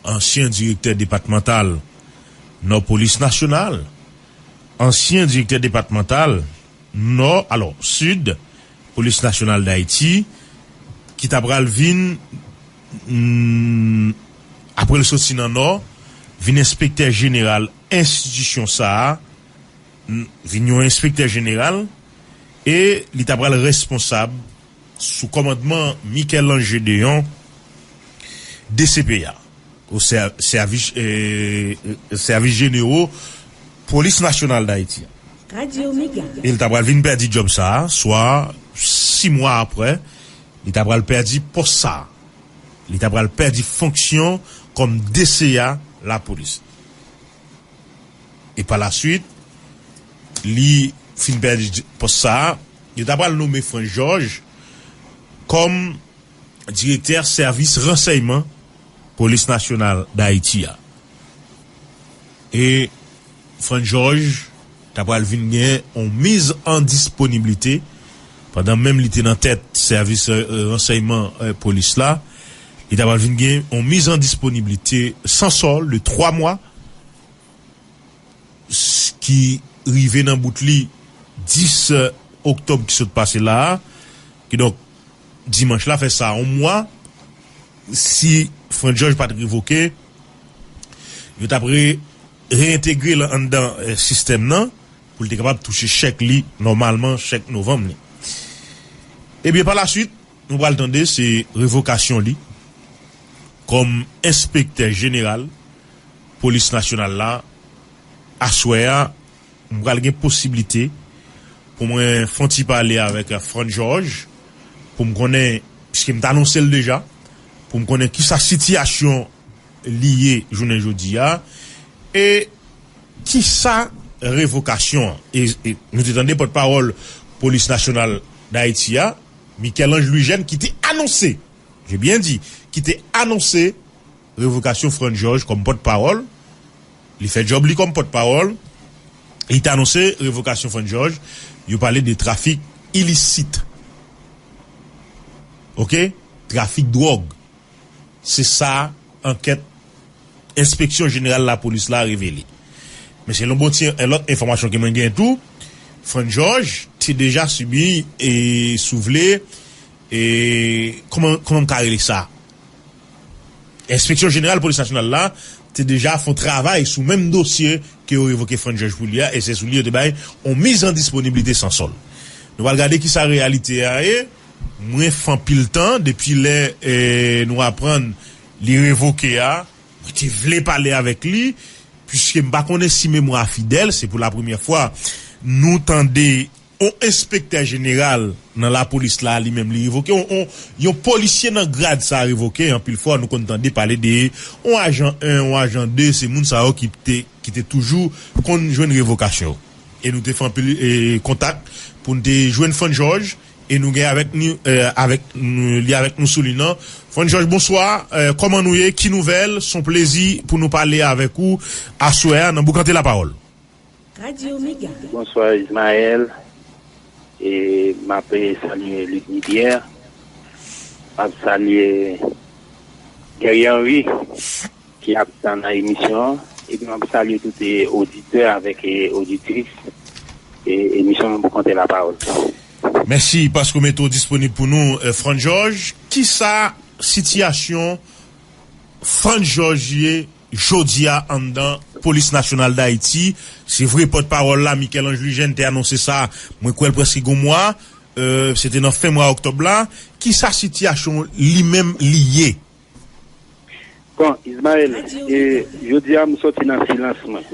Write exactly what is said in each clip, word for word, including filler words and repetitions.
ansyen direktè depatmantal Nò Polis Nasyonal, ansyen direktè depatmantal Nò, alò, Sid, Polis Nasyonal d Ayiti, ki ta pral vin, mm, apre l soti nan Nò, vin enspektè jeneral enstitisyon sa a, n-, vin yon enspektè jeneral, e li ta pral responsab sou kòmandman Michel-Ange Deyon, D C P A, o sè-, sèvis, eh, sèvis jenero Polis Nasyonal d Ayiti. Radio Mega. E l ta pral vin pèdi djòb sa a, swa sis mwa apre, li ta pral pèdi pòs sa a. Li ta pral pèdi fonksyon kòm D C A lapolis. E pa la swit, li fin pèdi pòs sa a, yo ta pral nonmen Frantz Georges kòm direktè sèvis ransèyman Polis Nasyonal d Ayiti a. E Frantz Georges ta pral vin gen yon miz an disponiblite, pandan menm li te nan tèt sèvis, eh, ransèyman, eh, polis la, li ta pral vin gen yon miz an disponiblite san sòl de twa mwa, s-, ki rive nan bout li dis oktòb ki sot pase la a. Kidonk, dimanch la fè sa yon mwa. Si Frantz Georges pa t revoke, yo t ap re-, reyentegre l anndan, eh, sistèm nan pou l te kapab touche chèk li nòmalman, chèk novanm li. Ebyen, pa la swit, nou pral tande se revokasyon li kòm enspektè jeneral polis nasyonal la. Aswè a, m pral gen posiblite pou mwen fè yon ti pale avèk Frantz Georges, pou m konnen, piske m t anonse l deja, pou m konnen kisa sitiyasyon li ye jounen jodi a, e kisa revokasyon an. E, e nou te tande pòtpawòl Polis Nasyonal d Ayiti a, Michel-Ange Louis Jeune, ki te anonse, je byen di, ki te anonse revokasyon Frantz Georges kòm pòtpawòl. Li fè djòb li kòm pòtpawòl. Li te anonse revokasyon Frantz Georges. Yo pale de trafik ilisit. Oke? Trafik dwòg. Se sa ankèt Enspeksyon Jeneral Lapolis la revele. Men selon bon ti, e, lòt enfòmasyon ke mwen gen tou, Frantz Georges te deja sibi, e, si w vle, e, kòman, kòman m ka rele sa? Enspeksyon Jeneral Polis Nasyonal la te deja fè yon travay sou menm dosye ke yo revoke Frantz Georges pou li a, e se sou li yo te bay yon miz an disponiblite san sòl. Nou pral gade kisa reyalite a ye. Mwen fè anpil tan depi lè, e, nou aprann li revoke a. Mwen te vle pale avèk li, piske m pa konnen si memwa a fidèl, se pou la premyè fwa nou tande yon enspektè jeneral nan lapolis la, li menm li revoke, yon, yon, yon polisye nan grad sa revoke. Anpil fwa, nou konn tande pale de yon ajan en, yon ajan de, se moun sa yo ki te, ki te toujou konn jwenn revokasyon. E nou te fè anpil, e, kontak pou n te jwenn Frantz Georges, e nou gen avèk nou, e, avèk nou, li avèk nou sou liy nan. Frantz Georges, bonswa. E, kòman nou ye? Ki nouvèl? Se yon plezi pou nou pale avèk ou aswè a nan Boukante Lapawòl. Radio Mega. Bonswa, Ismaël. E m ap salye Ludny Pierre. M ap salye Guerrier Henry, ki ap tann nan emisyon an. Epi m ap salye tout, e, oditè avèk, e, oditris, e, emisyon Boukante Lapawòl. Mèsi paske w mete w disponib pou nou, e, Frantz Georges. Kisa sitiyasyon Frantz Georges ye jodi a anndan Polis Nasyonal d Ayiti? Se vre, pòtpawòl la, Michel-Ange Louis Jeune, te anonse sa, mwen kwè l prèske gon mwa, e, se te nan fen mwa òktòb la. Kisa sitiyasyon li menm li ye? Bon, Ismaël, e, jodi a m sòti nan silans mwen.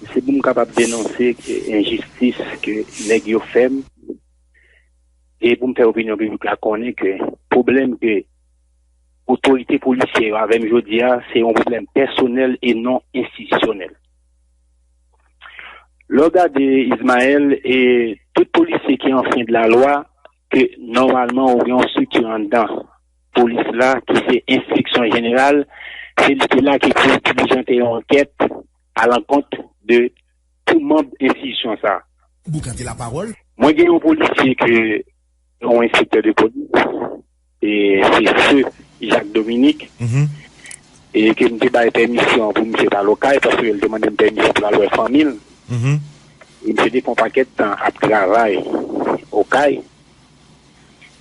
Se pou m kapab denonse ke enjistis ke nèg yo fè m, e pou m fè opinyon piblik la konnen ke pwoblèm ke otorite polisyè yo avè m jodi a, se yon pwoblèm pèsonèl e non enstitisyonèl. Lè w gade, Ismaël, e tout polisye ki enfrein la lwa, ke nòmalman ou gen yon estrikti anndan polis la, ki se enspeksyon jeneral, se li ki la ki pou dilijante yon ankèt alankont de tou manm enstitisyon sa a. Boukante Lapawòl. Mwen gen yon polisye ke, yon enspektè de polis, e se se Jacques Dominique. Mhm. e ke m te bay pèmisyon pou misye t al Okay, paske l te mande m pèmisyon pou l al wè fanmi l. Mhm. E misye te fè yon pakèt tan ap travay Okay.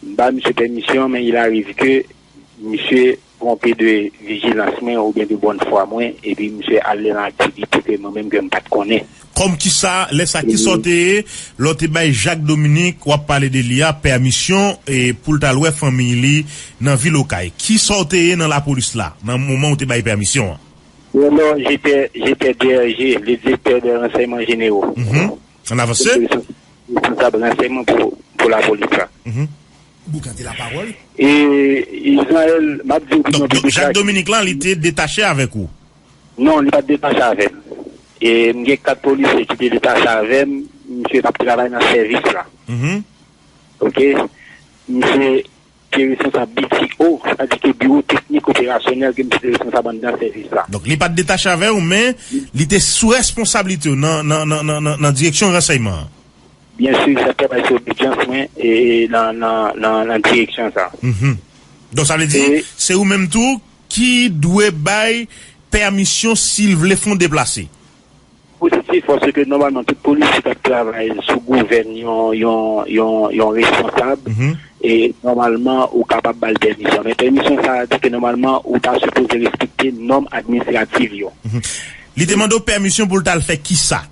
M ba misye pèmisyon, men il arrive ke misye twonpe de vijilans mwen oubyen de bòn fwa mwen, epi misye ale nan aktivite ke mwen menm ke m pa t konnen. Kòm kisa, lè sa, kisa w te ye, lè w te bay Jacques Dominique, w ap pale de li a, pèmisyon, e, pou l t al wè fanmi li nan vil Okay? Kisa w te ye nan lapolis la, nan moman w te bay pèmisyon an? Alò, j'étais, j'étais D R G, le directeur des renseignements généraux. Mhm. Ann avanse. Responsab ransèyman pou, pou lapolis la. Mhm. Boukan te lapawòl. E Israël, m ap di w pou Donk, mwen, Jacques Dominique lan, li te detache avèk ou? Non, li pa t detache avè m. E m gen kat polisye ki te detache avè m, misye t ap travay nan sèvis la. Mhm. Oke? Misye te responsab B T O, sètadi ke biwo teknik operasyonèl ke misye te responsab anndan sèvis la. Donk, li pa t detache avè w, men li te sou responsablite w nan, nan, nan, nan, nan, nan direksyon ransèyman an. Byen si, sa travay sou obedyans mwen e nan, nan, nan, nan direksyon sa. Mhm. Donk, sa vle di, e se ou menm tou ki dwe bay pèmisyon si l vle fè yon deplase? Pozitif, paske nòmalman tout polisye k ap travay sou gouvèn yon, yon, yon, yon responsab, mhm, e nòmalman ou kapab ba l pèmisyon. Men pèmisyon sa a di ke nòmalman ou ta sipoze respekte nòm administratif yo. Mhm. Li te mande w pèmisyon pou l t al fè kisa?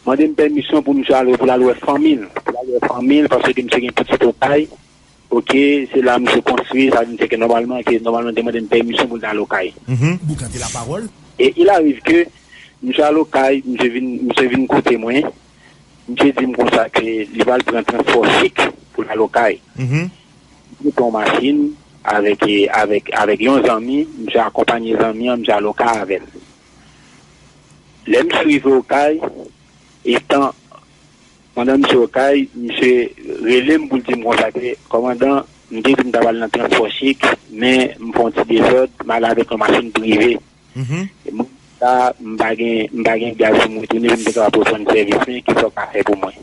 Mande m pèmisyon pou misye al, pou l al wè fanmi l. Pou l al wè fanmi l, paske misye gen pitit Okay. Oke, se la misye konstwi, sa vin fè ke nòmalman, ke nòmalman te mande m pèmisyon pou l ta al Okay. Mhm. Boukan te lapawòl. E il arrive ke misye al Okay, misye vin, misye vin kote mwen, misye di m konsa ke li pral pran transpò chik pou l al Okay. Mhm. Misye pran yon machin avèk, avèk, avèk yon zanmi, misye akonpanye zanmi an, misye al Okay avè l. Lè misye rive Okay, etan, pandan misye Okay, misye rele m pou l di m konsa ke, kòmandan, m te di m ta pral nan transpò chik, men m fè yon ti dezòd, m ale avèk yon machin prive. Mhm. E mwen, la, m pa gen, m pa gen gaz pou m retounen, pou m te kapab reprann sèvis mwen, kisa w ka fè pou mwen?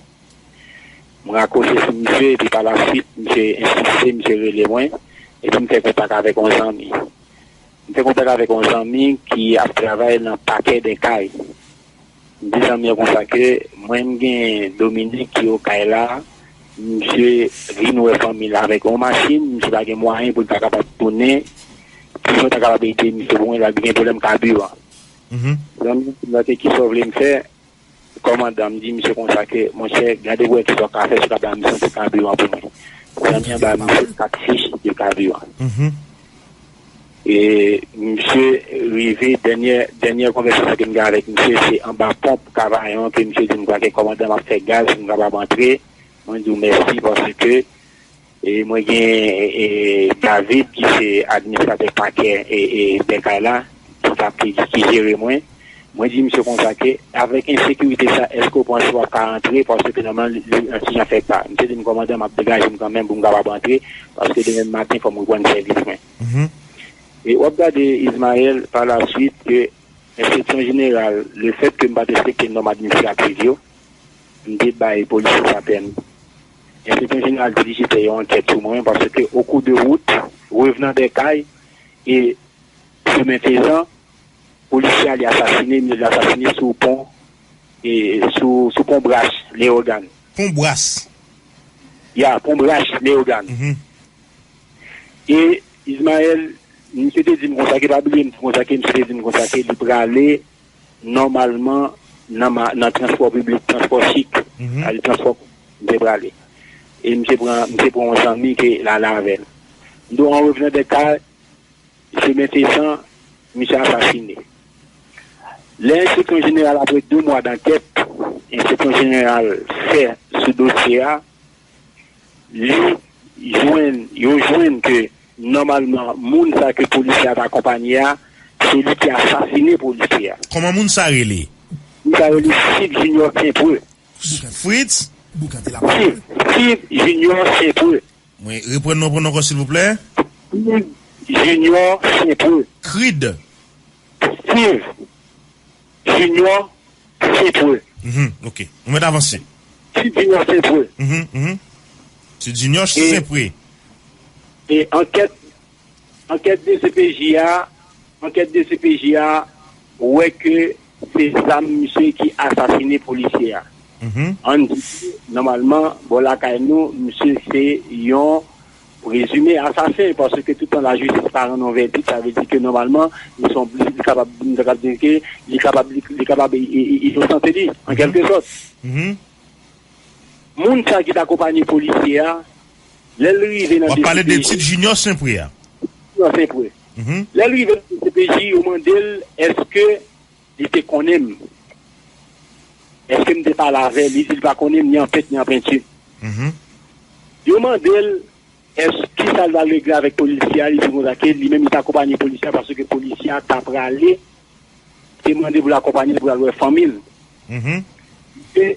M rakwoche sou misye, epi pa la swit, misye ensiste, misye rele mwen, epi m fè kontak avèk yon zanmi. M fè kontak avèk yon zanmi ki ap travay nan pakè dè kay. M di zanmi an konsa ke mwen m gen Dominique ki Okay la, misye vin wè fanmi l avèk yon machin, misye pa gen mwayen pou l ta kapab tounen, pou mwen ta kapab ede misye pou mwen, l ap gen pwoblèm kabiran. Mhm. Zanmi an di m, "Ok, kisa w vle m fè?" Kòmandan, m di misye konsa ke, "Monchè, gade pou wè kisa w ka fè, si w ka ba m yon ti kabiran pou mwen." Zanmi an ba misye kat fich de kabiran. Mhm. E misye rive, dènyè, dènyè konvèsasyon ke m gen avèk misye, se anba ponp Kavayon ke misye di m konsa ke, "Kòmandan, m ap fè gaz, m kapab antre." Mwen di w mèsi paske e mwen gen, e, David ki se administratè pakè, e, e, dè kay la, ki t ap, ki, ki jere mwen. Mwen di misye konsa ke, avèk ensekirite sa, èske w panse w ap ka antre? Paske nòmalman, li, li, yon ti jan fè pa. Misye di m, "Kòmandan, m ap degaje m kanmenm pou m kapab antre, paske demen maten, fò m reprann sèvis mwen." Mhm. E w ap gade, Ismaël, pa la swit, ke enspeksyon jeneral, lefèt ke m pa t respekte nòm administratif yo, m te bay polisye sa pèmi. Enspeksyon jeneral dirije fè yon ankèt sou mwen, paske au cours de route, revenant des Cayes e chemin Faisant, polisye a li asasine, li asasine sou pon, e sou, sou pon Brach, Leyogàn. Pon Bras? Ya, pon Brach, Leyogàn. Mhm. E Ismaël, misye te di m konsa ke, pa bliye m di konsa ke, misye te di m konsa ke li prale nòmalman nan ma-, nan transpò piblik, transpò chik, mhm, al transpò, misye prale. E misye pran, misye pran yon zanmi ke l ale avè l. M di w, an revenant de ka, chemen Fesan, misye asasine. Lè enspeksyon jeneral, apre de mwa d'ankèt, enspeksyon jeneral fè sou dosye a, li jwenn, yo jwenn ke nòmalman moun sa ke polisye a t akonpanye a, se li ki asasine polisye a. Kòman moun sa rele? Moun sa rele Steve Junior Saint-Preux. Fritz? Steve, Steve Junior Saint-Preux. Mwen reprann non pou nou ankò, silvouplè. Steve Junior Saint-Preux. Creed. Steve Junior Saint-Preux. Mhm, ok. Nou mèt avanse. Steve Junior Saint-Preux. Mhm, mhm. Steve Junior Saint-Preux. E ankèt, ankèt D C P J a, ankèt D C P J a wè ke se zam misye ki asasine polisye a. Ann di ke, nòmalman, bò lakay nou, misye se yon prezime asasen, paske toutan lajistis pa rann yon vèdik, sa vle di ke nòmalman, li se yon, li kapab, nou ta kapab di ke li kapab, li, li kapab i-, i-, i-, inosante li, an kèlke sòt. Moun sa ki t akonpaye polisye a, lè l rive nan D C P J, w ap pale de tit Junior Saint-Pré a. Junior Saint-Pré. Lè l rive nan D C P J, yo mande l, èske li te konnen m? Èske m te pale avè l? Li di l pa konnen m, ni an pent, ni an penti. Yo mande l, èske, kisa l pral regle avèk polisye a? Li di konsa ke li menm li t akonpaye polisye a paske polisye a ta prale, te mande pou l akonpaye l pou l al wè fanmi l. Li te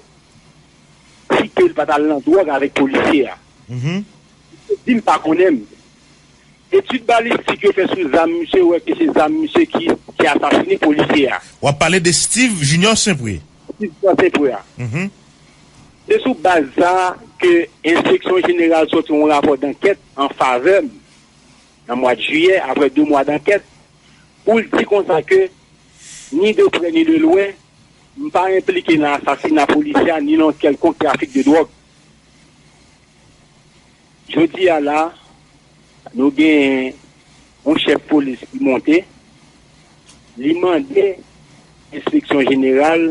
di ke l pa t al nan dwòg avèk polisye a. Li di l pa konnen m. Etid balistik yo fè sou zam misye, wè ke se zam misye ki, ki asasine polisye a. W ap pale de Steve Junior Saint-Pré. Steve Junior Saint-Pré a. Se sou baz sa ke enspeksyon jeneral sòti yon rapò dankèt an favè m nan mwa jiyè, apre de mwa dankèt, pou l di konsa ke, ni de prè ni de lwen, m pa enplike nan asasina polisye a, ni nan kèlkonk trafik de dwòg. Jodi a la, nou gen yon chèf polis ki monte, li mande enspeksyon jeneral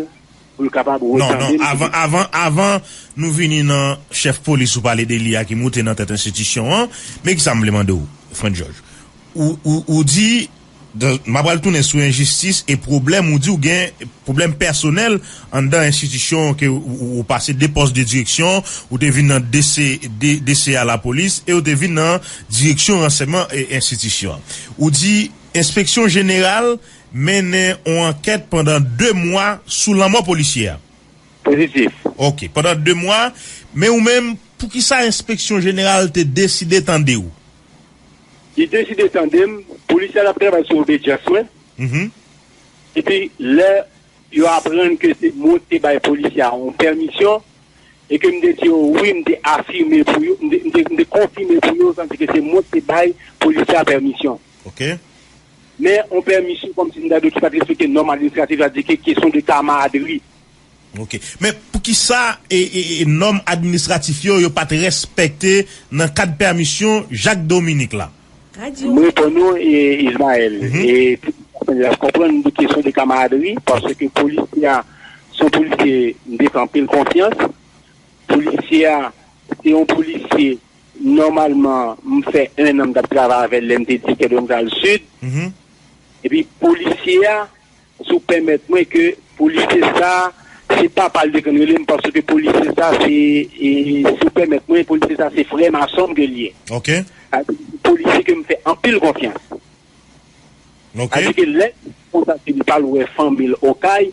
pou l kapab retande m. Non, non, avan, avan, avan nou vini nan chèf polis ou pale de li a ki monte nan tèt enstitisyon an, men kisa m vle mande w, Frantz Georges. Ou, ou, ou di, m ap pral tounen sou enjistis e pwoblèm, ou di w gen pwoblèm pèsonèl anndan enstitisyon ke ou, ou, ou pase de pòs de direksyon, ou te vin nan D C, D, D C a lapolis e ou te vin nan direksyon ransèyman e enstitisyon. Ou di enspeksyon jeneral mennen yon ankèt pandan de mwa sou lanmò polisye a. Pozitif. Ok, pandan de mwa, men ou menm, poukisa enspeksyon jeneral te deside tande w? Li deside tande m, polisye a t ap travay sou obedyans mwen. Epi lè yo aprann ke se mwen ki te bay polisye a yon pèmisyon, e ke m te di yo wi, m te afime pou yo, m te, m te, m te konfime pou yo, sa vle di ke se mwen ki te bay polisye a pèmisyon. Ok. Men yon pèmisyon kòmsi m ta di w ki pa t respekte nòm administratif, sa vle di ke kesyon de kamaradri. Ok. Men poukisa e, e, e nòm administratif yo, yo pa t respekte nan kad pèmisyon Jacques Dominique la? M reponn ou, e, Ismaël. E tout moun ap konprann de kesyon de kamaradri, paske polisye a se yon polisye m te fè anpil konfyans. Polisye a se yon polisye, nòmalman, m fè en an m t ap travay avè l lè m te direktè Dòmikal Sid. Epi polisye a, si w pèmèt mwen, ke polisye sa, se papa l te konn rele m, paske polisye sa, se, e, si w pèmèt mwen, polisye sa, se frè mason m ke l ye. Ok. A, polisye ke m fè anpil konfyans. Ok. Sa vle di ke lè konsa ke li pral wè fanmi l Okay,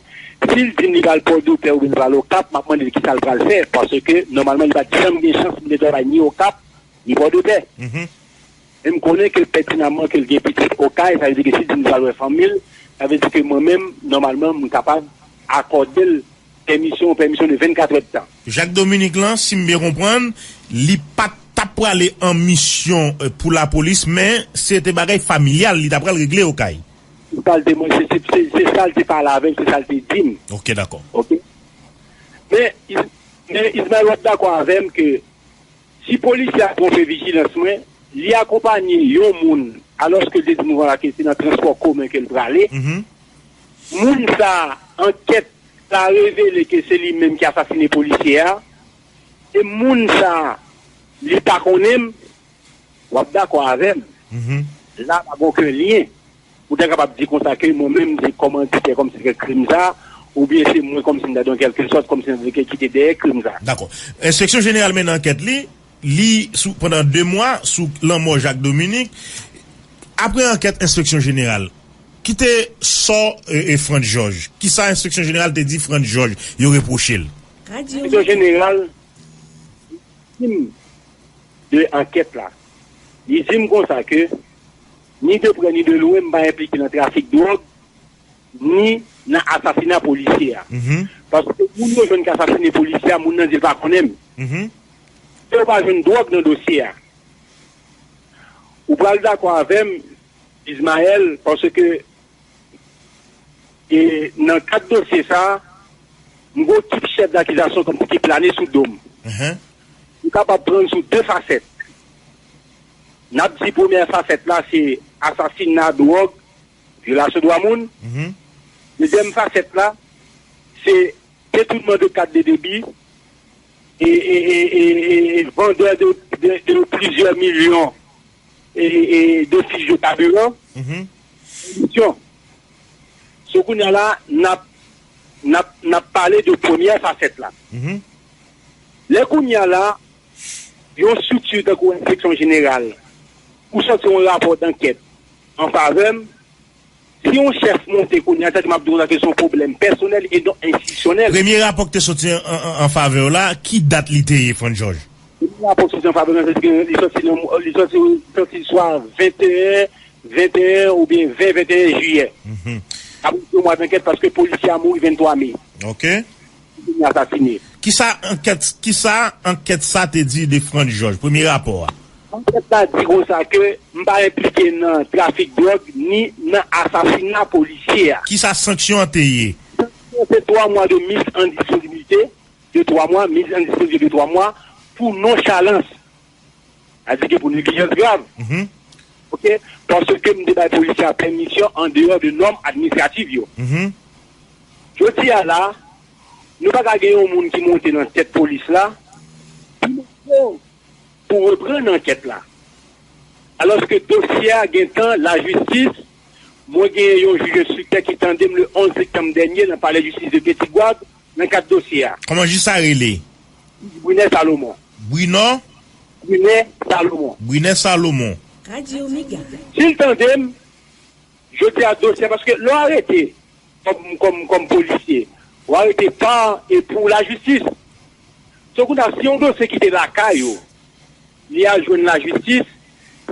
si l di m li pral Pòdepè oubyen li pral Okap, m ap mande l kisa l pral fè, paske nòmalman li pa t janm gen chans pou l te travay ni Okap, ni Pòdepè. E m konnen ke pètinamman ke l gen pitit Okay, sa vle di ke si l di m li pral wè fanmi l, sa vle di ke mwen menm, nòmalman, m kapab akòde l pèmisyon, pèmisyon de vennkat èdtan. Jacques Dominique lan, si m byen konprann, li pa t ap prale an misyon, e, pou lapolis, men se te bagay familyal, li t ap pral regle Okay. Se sa l te, se, se, se, se sa l te pale avè m, se sa l te di m. Ok, dakò. Ok. Men, Is-, men Ismaël, w ap dakò avè m ke si polisye a twonpe vijilans mwen, li akonpaye yon moun, alòske l te di m konsa ke se nan transpò komen ke l prale. Moun sa, ankèt la revele ke se li menm ki asasine polisye a, e moun sa, li pa konnen m, w ap dakò avè m. La, pa gen okenn lyen. Ou ta kapab di konsa ke mwen menm, se kòmanditè, kòmsi ke krim sa, oubyen se mwen kòmsi m ta di an kèlke sòt, kòmsi m ta di ke ki te dèyè krim sa. Dakò. Enspeksyon jeneral mennen ankèt li, li sou, pandan de mwa, sou lanmò Jacques Dominique. Apre ankèt enspeksyon jeneral, ki te sò, e, e Frantz Georges? Kisa enspeksyon jeneral te di Frantz Georges, yo repwoche l? Enspeksyon jeneral, viktim de ankèt la. Li di m konsa ke, ni de prè ni de lwen, m pa enplike nan trafik dwòg, ni nan asasina polisye a. Paske moun yo jwenn ki asasine polisye a, moun nan di l pa konnen m. Yo pa jwenn dwòg nan dosye a. Ou pral dakò avè m, Ismaël, paske E nan kad dosye sa a, m gen yon kip chèf dakizasyon kòmsi ki plane sou do m. M kapab pran l sou de fasèt. N ap di premyè fasèt la se asasina, dwòg, vyolasyon dwa moun. Dezyèm fasèt la se detounman de kat de debi e, e, e, e, e, e vandè de, de, de plizyè milyon e, e, de fich de kabiran. Misyon. So kounye a la, n ap, n ap, n ap pale de premyè fasèt la. Lè kounye a la, yon estrikti tankou enspeksyon jeneral ou sòti yon rapò dankèt an favè m, si yon chèf monte kounye a, sa ki m ap di w la ke se yon pwoblèm pèsonèl e non enstitisyonèl. Premye rapò ki te soti an, an, an favè w la, ki dat li te ye, Frantz Georges? Premye rapò ki soti an favè w la, se ke li sòti nan, li sòti, li sòti swa venteyen, venteyen oubyen ven, venteyen jiyè. Apre de mwa dankèt, paske polisye a mouri venntwa me. Ok. Li asasine. Kisa ankèt, kisa ankèt sa te di de Frantz Georges, premye rapò a? Ankèt la di konsa ke m pa enplike nan trafik dwòg ni nan asasina polisye a. Kisa sanksyon an te ye? Sanksyon se twa mwa de miz an disponibilite, de twa mwa, miz an disponibilite de twa mwa pou nonchalans. Sa di ke pou neglijans grav. Ok? Paske m te bay polisye a pèmisyon an deyò de nòm administratif yo. Jodi a la, nou pa ka gen yon moun ki monte nan tèt polis la, pou reprann ankèt la. Alòske dosye a gentan lajistis, mwen gen yon jij enstriktè ki tande m le onz septanm dènye nan palè jistis de Petit Goâve nan kad dosye a. Kòman jij sa rele? Brunè Salomon. Brunò? Brunè Salomon. Brunè Salomon. Radyo Mega. Si l tande m, jodi a dosye, paske lè w arete kòm, kòm, kòm polisye, w arete pa e pou lajistis. So kounye a, si yon dosye kite lakay ou, li al jwenn lajistis,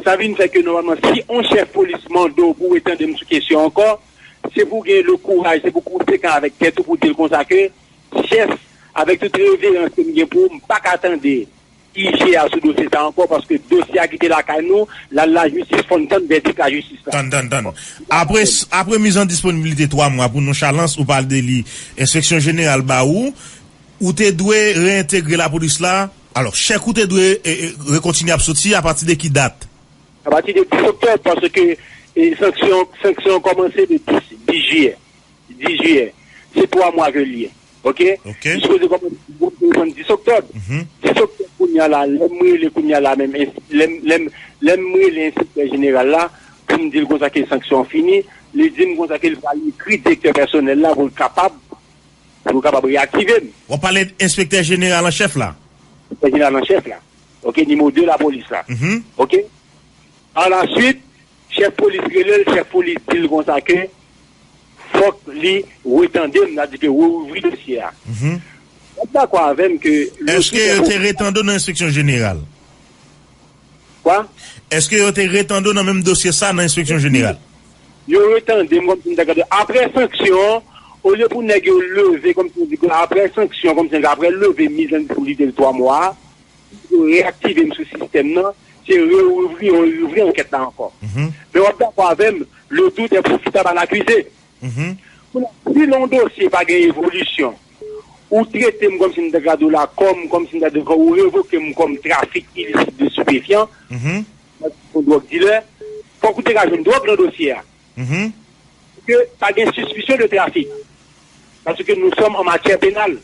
sa vin fè ke nòmalman, si yon chèf polis mande w pou w retande m sou kesyon ankò, se pou w gen le kouraj, se pou w konsekan avèk tèt ou pou w di l konsa ke, chèf, avèk tout reverans ke m gen pou ou, m pa ka tande I G a sou dosye sa ankò, paske dosye a kite lakay nou, l al lajistis, fò n tann vèdik lajistis la. Tann, tann, tann. Apre, apre miz an disponibilite twa mwa pou nonchalans, ou pale de li, enspeksyon jeneral ba ou, ou te dwe reyentegre lapolis la. Alò, chèk ou te dwe, e, e, rekontinye ap soti apati de ki dat? Apati de dis oktòb, paske, e, sanksyon, sanksyon an kòmanse de dis, dis jiyè. Dis jiyè. Se twa mwa ke l ye. Ok? Ok. Li sipoze kòmanse dis oktòb. Dis oktòb kounye a la, lè m rele kounye a la menm, lè m, lè m, lè m rele enspektè jeneral la, pou m di l konsa ke sanksyon an fini, li di m konsa ke l pral ekri direktè pèsonèl la pou l kapab, pou l kapab reyaktive m. W ap pale enspektè jeneral an chèf la? Enspektè jeneral an chèf la. Ok, nimewo de lapolis la. Ok? Alaswit, chèf polis rele l, chèf polis di l konsa ke fòk li retande m, sa di ke reouvri dosye a. W ap dakò avè m ke le Èske yo te retande w nan enspeksyon jeneral? Kwa? Èske yo te retande w nan menm dosye sa nan enspeksyon jeneral? Yo retande m kòmsi m ta gade. Apre sanksyon, olye pou nèg yo leve kòmsi yo di ke apre sanksyon, kòmsi apre leve miz an disponibilite de twa mwa a, yo reyaktive m sou sistèm nan, se reouvri, yo reouvri ankèt la ankò. Men w ap dakò avè m, le doute est profitable à l'accusé. Kounye a, si nan yon dosye pa gen evolisyon, ou trete m kòmsi m te gade w la, kòm, kòmsi m te gade w, ou revoke m kòm trafik ilisit de stupéfiant, yon dwòg dilè, fòk ou te ka jwenn dwòg nan dosye a. Ke pa gen sispisyon de trafik. Paske nou sòm an matyè penal.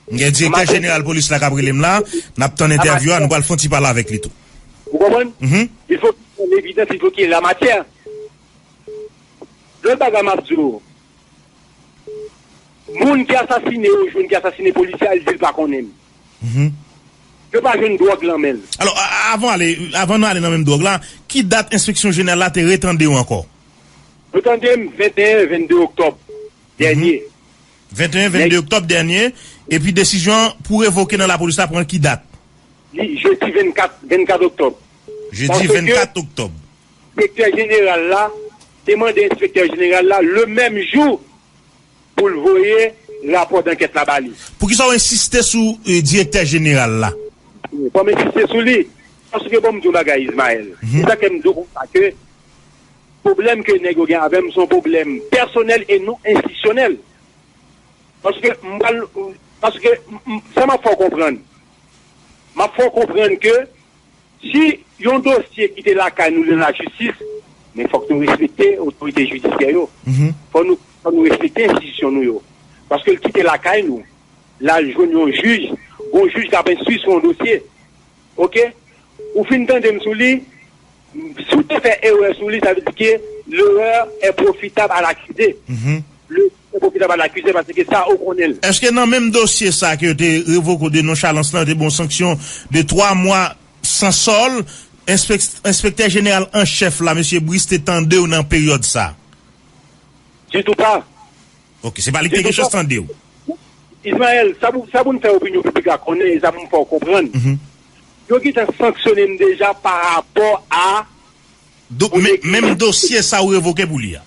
M gen direktè jeneral polis la k ap rele m la. N ap tann entèvyou a, nou pral fè yon ti pale avèk li tou. Ou konprann? Il faut qu'il y ait l'évidence, il faut qu'il y ait la matière. Lòt bagay m ap di w, moun ki asasine yo, jwenn ki asasine polisye a, li di l pa konnen m. Yo pa jwenn dwòg nan men l. Alò, a- avan ale, avan nou ale nan menm dwòg la, ki dat enspeksyon jeneral la te retande w ankò? Retande m venteyen, vennde oktòb dènye. Venteyen, vennde oktòb dènye, epi desizyon pou revoke nan lapolis la pran ki dat? Li jedi vennkat, vennkat oktòb. Jedi vennkat oktòb. Direktè jeneral la te mande enspektè jeneral la le menm jou pou l voye rapò dankèt la ba li. Poukisa w ensiste sou, eh, direktè jeneral la? Fò m ensiste sou li. Paske bon, m di yon bagay, Ismaël. Se sa ke m di w konsa ke pwoblèm ke nèg yo gen avè m se yon pwoblèm pèsonèl e non enstitisyonèl. Paske m pral, paske m, m, sa m ap fè w konprann. M ap fè w konprann ke si yon dosye kite lakay nou nan lajistis, men fòk nou respekte otorite jidisyè yo. Fò nou, fò nou respekte enstitisyon nou yo. Paske l kite lakay nou, l al jwenn yon jij, gon jij k ap enstwi sou yon dosye. Oke? Ou fin tande m sou li, si w te fè erè sou li, sa vle di ke l'erreur est profitable à l'accusé. L'erreur est profitable à l'accusé, paske sa ou konnen l. Èske nan menm dosye sa ke yo te revoke w de nonchalans lan, te ba w sanksyon de twa mwa san sòl, enspek-, enspektè jeneral an chèf la, mesye Brice, te tande w nan peryòd sa? Ditou pa. Ok, se pa li ki te gen chans tande w. Ismaël, sa pou, sa pou n fè opinyon piblik la konnen, e sa pou m fè w konprann. Yo gentan sanksyone m deja pa rapò a Donk, men, menm dosye sa ou revoke pou li a.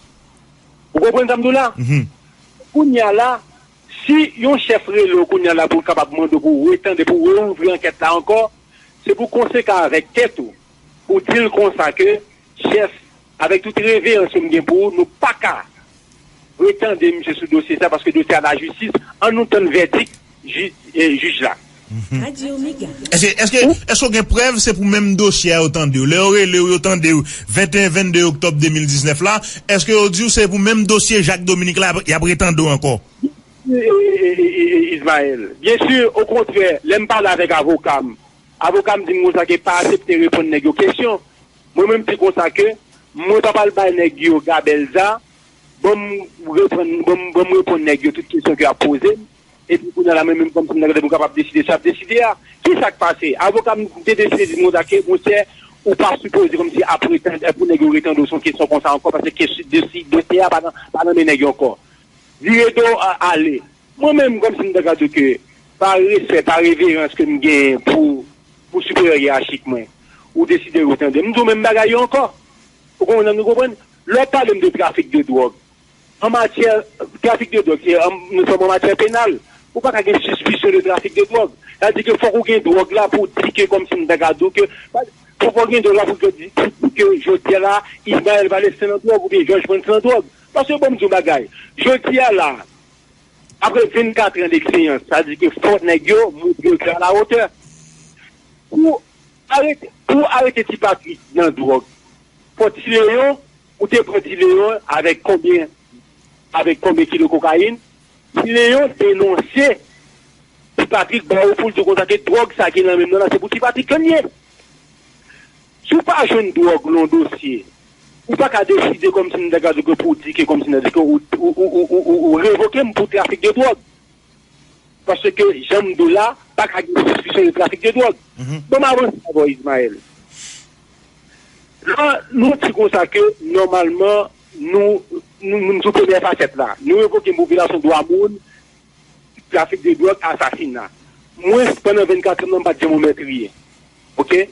Ou konprann sa m di w la? Kounye a la, si yon chèf rele w kounye a la pou l kapab mande w pou w retande, pou w reouvri ankèt la ankò, se pou w konsekan avèk tèt ou, pou w di l konsa ke, chèf, avèk tout reverans ke m gen pou ou, nou pa ka retande misye sou dosye sa, paske dosye a lajistis, ann nou tann vèdik jij, eh, jij la. Èske, èske, èske w gen prèv se pou menm dosye a yo tande w? Lè yo rele w, yo tande w venteyen, vennde oktòb de mil diznèf la, èske yo di w se pou menm dosye Jacques Dominique la y ap retande w ankò? E, e, e, e, e, Ismaël, byen si, okontrè, lè m pale avèk avoka m, avoka m di m konsa ke pa aksepte reponn nèg yo kesyon. Mwen menm di konsa ke mwen pa pral bay nèg yo gabèl za, ban m reprann, ban m, ban m reponn nèg yo tout kesyon ke y ap poze m. Epi kounye a la, mwen menm kòmsi m nan gade pou kapab deside sa y ap deside a. Ki sa k pase? Avoka m te deside di m konsa ke, monchè, ou pa sipoze kòmsi ap retande, pou nèg yo retande w sou yon kesyon konsa ankò, paske dosye, dosye a pa nan, pa nan men nèg yo ankò. Vire do w a, ale. Mwen menm, kòmsi m ta ka di w ke, pa respè, pa reverans ke m genyen pou, pou siperyè yeyachik mwen, ou deside retande m. M di w menm bagay yo ankò. Ou konprann, nou konprann? Lè w ap pale m de trafik de dwòg, an matyè, trafik de dwòg, se, an, nou sòm an matyè penal. Ou pa ka gen sispisyon de trafik de dwòg. Sa vle di ke fòk ou gen dwòg la pou w di ke, kòmsi m ta ka di w ke, fòk ou gen dwòg la pou w di, pou w di ke jodi a la, Ismaël Valestin nan dwòg oubyen Georges Frantz nan dwòg. Paske, bon, m di w bagay. Jodi a la, apre vennkat an d'eksperyans, sa vle di ke fò nèg yo montre yo ke à la hauteur. Pou arete, pou arete Ti Patrik nan dwòg, fò Ti Leyon, ou te pran Ti Leyon avèk konbyen, avèk konbyen kilo kokayin? Ti Leyon denonse Ti Patrik ba ou pou l di w konsa ke dwòg sa ki nan men m nan la, se pou Ti Patrik ke l ye. Si w pa jwenn dwòg nan yon dosye, ou pa ka deside kòmsi m ta ka di w ke pou w di ke kòmsi m ta di ke ou, ou, ou revoke m pou trafik de dwòg. Paske, jan m di w la, pa ka gen sispisyon de trafik de dwòg. Bon, m avanse avè w, Ismaël. La, nou di konsa ke, nòmalman, nou, nou, nou sou premyè fasèt la. Nou revoke m pou vyolasyon dwa moun, trafik de dwòg, asasina. Mwen, pandan vennkat an nan, m pa t janm yon mètriye. Oke?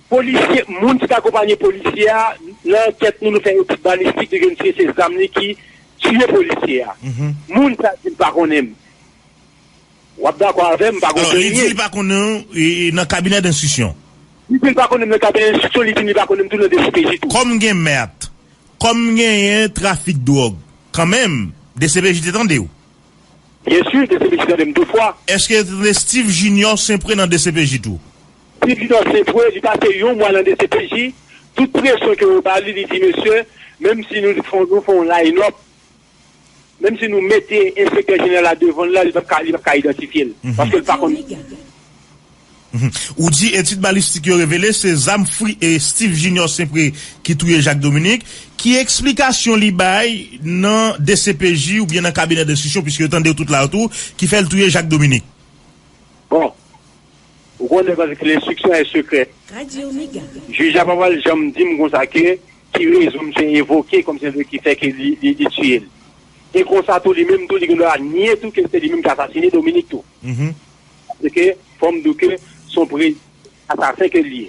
Polisye, moun ki t akonpanye polisye a, nan ankèt nou, nou fè etid balistik, nou jwenn si se zam li ki tiye polisye a. Moun sa di l pa konnen m. W ap dakò avè m, m pa gon... Alò, li di li pa konnen w, e, e, nan kabinè denstriksyon. Li di l pa konnen m nan kabinè denstriksyon, li di m li pa konnen m tou nan D C P J tou. Kòm gen mèt, kòm genyen trafik dwòg, kanmenm, D C P J te tande w. Byen si, D C P J tande m de fwa. Èske te tande Steve Junior Sempre nan D C P J tou? Steve Junior Sempre, li pase yon mwa nan D C P J. Tout presyon ke yo ba li, li di, mesye, menm si nou fè, nou fè yon line-up, menm si nou mete enspektè jeneral la devan l la, li p ap ka, li p ap ka idantifye l. Paske l pa konn. Ou di etid balistik yo revele se zam Fri-, e Steve Junior Sempre ki touye Jacques Dominique. Ki eksplikasyon li bay nan D C P J oubyen nan kabinè denstriksyon, piske yo tande w tout la tou, ki fè l touye Jacques Dominique? Bon, ou konnen paske lenstriksyon est secrète. Jij la pa pral janm di m konsa ke ki rezon misye envoke kòmsi ki fè ke li, li, li tiye l. E konsa tou, li menm tou, li gen dwa nye tou ke se li menm ki asasine Dominique tou. Paske, fò m di w ke se yon prezime asasen ke l ye.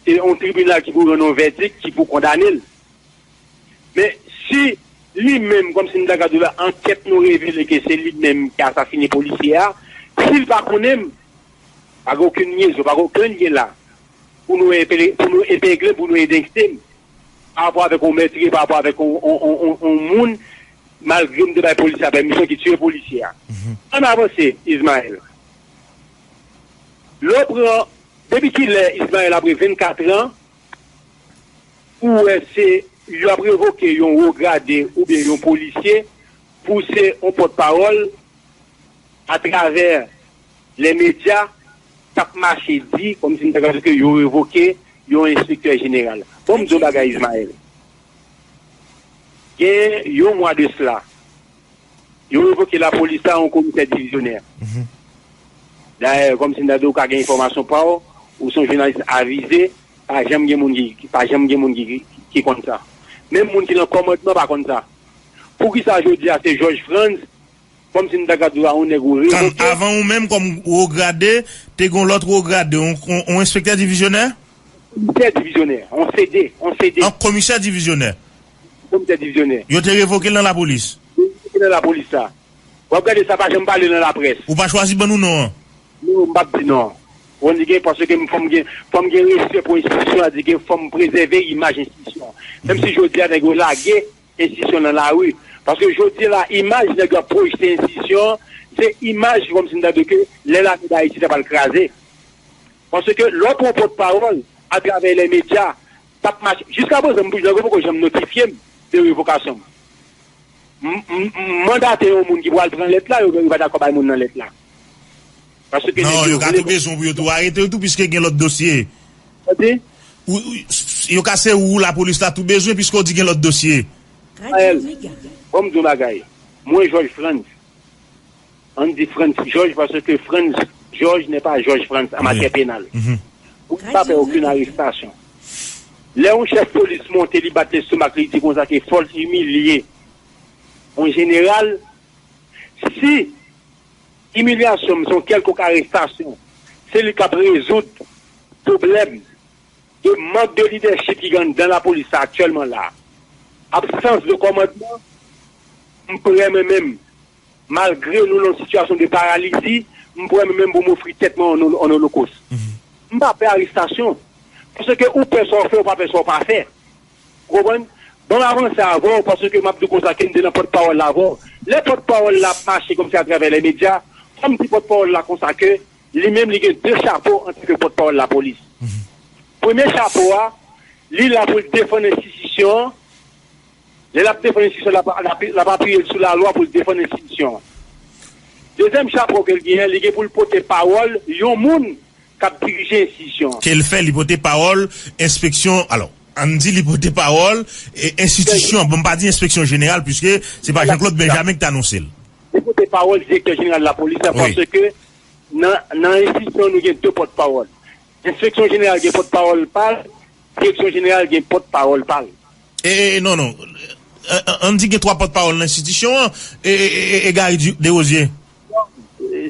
Se yon tribinal ki pou rann yon vèdik, ki pou kondane l. Men, si li menm, kòmsi m ta ka di w la, ankèt nou revele ke se li menm ki asasine polisye a, si l pa konnen m, pa gen okenn lyezon, pa gen okenn lyen la pou nou epe-, pou nou epegle m, pou nou endekse m. pa rapò avèk yon mètriye, pa rapò avèk yon, yon, yon, yon, yon moun, malgre m te bay polisye a pèmisyon ki tiye polisye a. Ann avanse, Ismaël. Lè w pran, depi kilè Ismaël apre vennkat an, ou wè se, yo ap revoke yon wo grade oubyen yon polisye pou se yon pòtpawòl atravè lè medya k ap mache di, kòmsi m ta ka di ke yo revoke yon enspektè jeneral. Bon, m di yon bagay, Ismaël. Gen yon mwa de sila, yo revoke lapolis la yon komisè divizyonè. Dayè, kòmsi m ta di w ka gen enfòmasyon pa w, ou se yon jounalis avize, pa janm gen moun ki, ki- pa janm gen moun ki, ki, ki konn sa. Menm moun ki nan kòmandman pa konn sa. Poukisa jodi a se Jòj Frantz, kòmsi m ta ka di w a yon nèg ou Tann, revoke, avan ou menm kòm wo grade, te gen yon lòt wo grade, yon, yon, yon enspektè divizyonè? Komisè divizyonè, yon C D, yon C D. Yon komisè divizyonè? Komisè divizyonè. Yo te revoke l nan lapolis? Yo te nan lapolis sa. W ap gade sa pa janm pale nan laprès. Ou pa chwazi ban nou non an? Non, m p ap di non. Ou konn di gen, paske m, fò m gen, fò m gen respè pou enstitisyon, sa di ke fò m prezève imaj enstitisyon. Menm si jodi a nèg yo lage enstitisyon nan lari. Paske jodi a la, imaj nèg yo ap pwojte enstitisyon, se imaj kòmsi m ta di ke lè lame d Ayiti ta pral kraze. Paske lè w pran pòtpawòl atravè lè medya, t ap mache. Jiska prezan, m, nèg yo poko janm notifye m de revokasyon m. M, m, m mandate yon moun ki pral pran lèt la, yo, yo pa dakò bay moun nan lèt la. Paske non, nèg yo yo ka vle tou bezwen pou yo tou arete w tou, piske gen lòt dosye. Tande? Ou, ou, yo ka se ou lapolis la tou bezwen, piske w di gen lòt dosye. Rafael, bon, m di yon bagay. Mwen, Jòj Frantz, ann di Frantz Jòj, paske Frantz Jòj n'est pas Jòj Frantz an matyè penal. Pou li pa fè okenn arestasyon. Lè yon chèf polis monte, li bat lestomak, li di konsa ke fò l imilye yon jeneral, si imilyasyon m se yon kèlkonk arestasyon, se li k ap rezoud pwoblèm de mank de lidèchip ki gen anndan lapolis la aktyèlman la, absans de kòmandman, m prè mwen menm, malgre nou nan yon sitiyasyon de paralizi, m prè mwen menm pou m ofri tèt mwen an, an olokos. M pa pè arestasyon. Paske ou pè sa w fè, ou pa pè sa w pa fè. Ou konprann? Ban m avanse avè w, paske m ap di w konsa ke m te nan pòtpawòl la avè w. Lè pòtpawòl la ap mache kòmsi atravè lè medya, fò m di pòtpawòl la konsa ke li menm li gen de chapo antanke pòtpawòl lapolis. Premye chapo a, li la pou l defann enstitisyon an. Lè l ap defann enstitisyon, l ap, l ap, l ap apiye l sou lalwa pou l defann enstitisyon an. Dezyèm chapo ke l genyen, li gen pou l pote pawòl yon moun k ap dirije enstitisyon an. Ke l fè, li pote pawòl enspeksyon, alò, ann di li pote pawòl, e, enstitisyon, bon, m pa di enspeksyon jeneral, piske se pa Jean Claude Benjamin ki t anonse l. Li pote pawòl direktè jeneral lapolis la, paske nan, nan enstitisyon, nou gen de pòtpawòl. Enspeksyon jeneral gen pòtpawòl pa l, direksyon jeneral gen pòtpawòl pa l. E, e, e, non, non. E, e, ann di gen twa pòtpawòl nan enstitisyon an, e, e, e, e, e Gary Du- Desrosiers.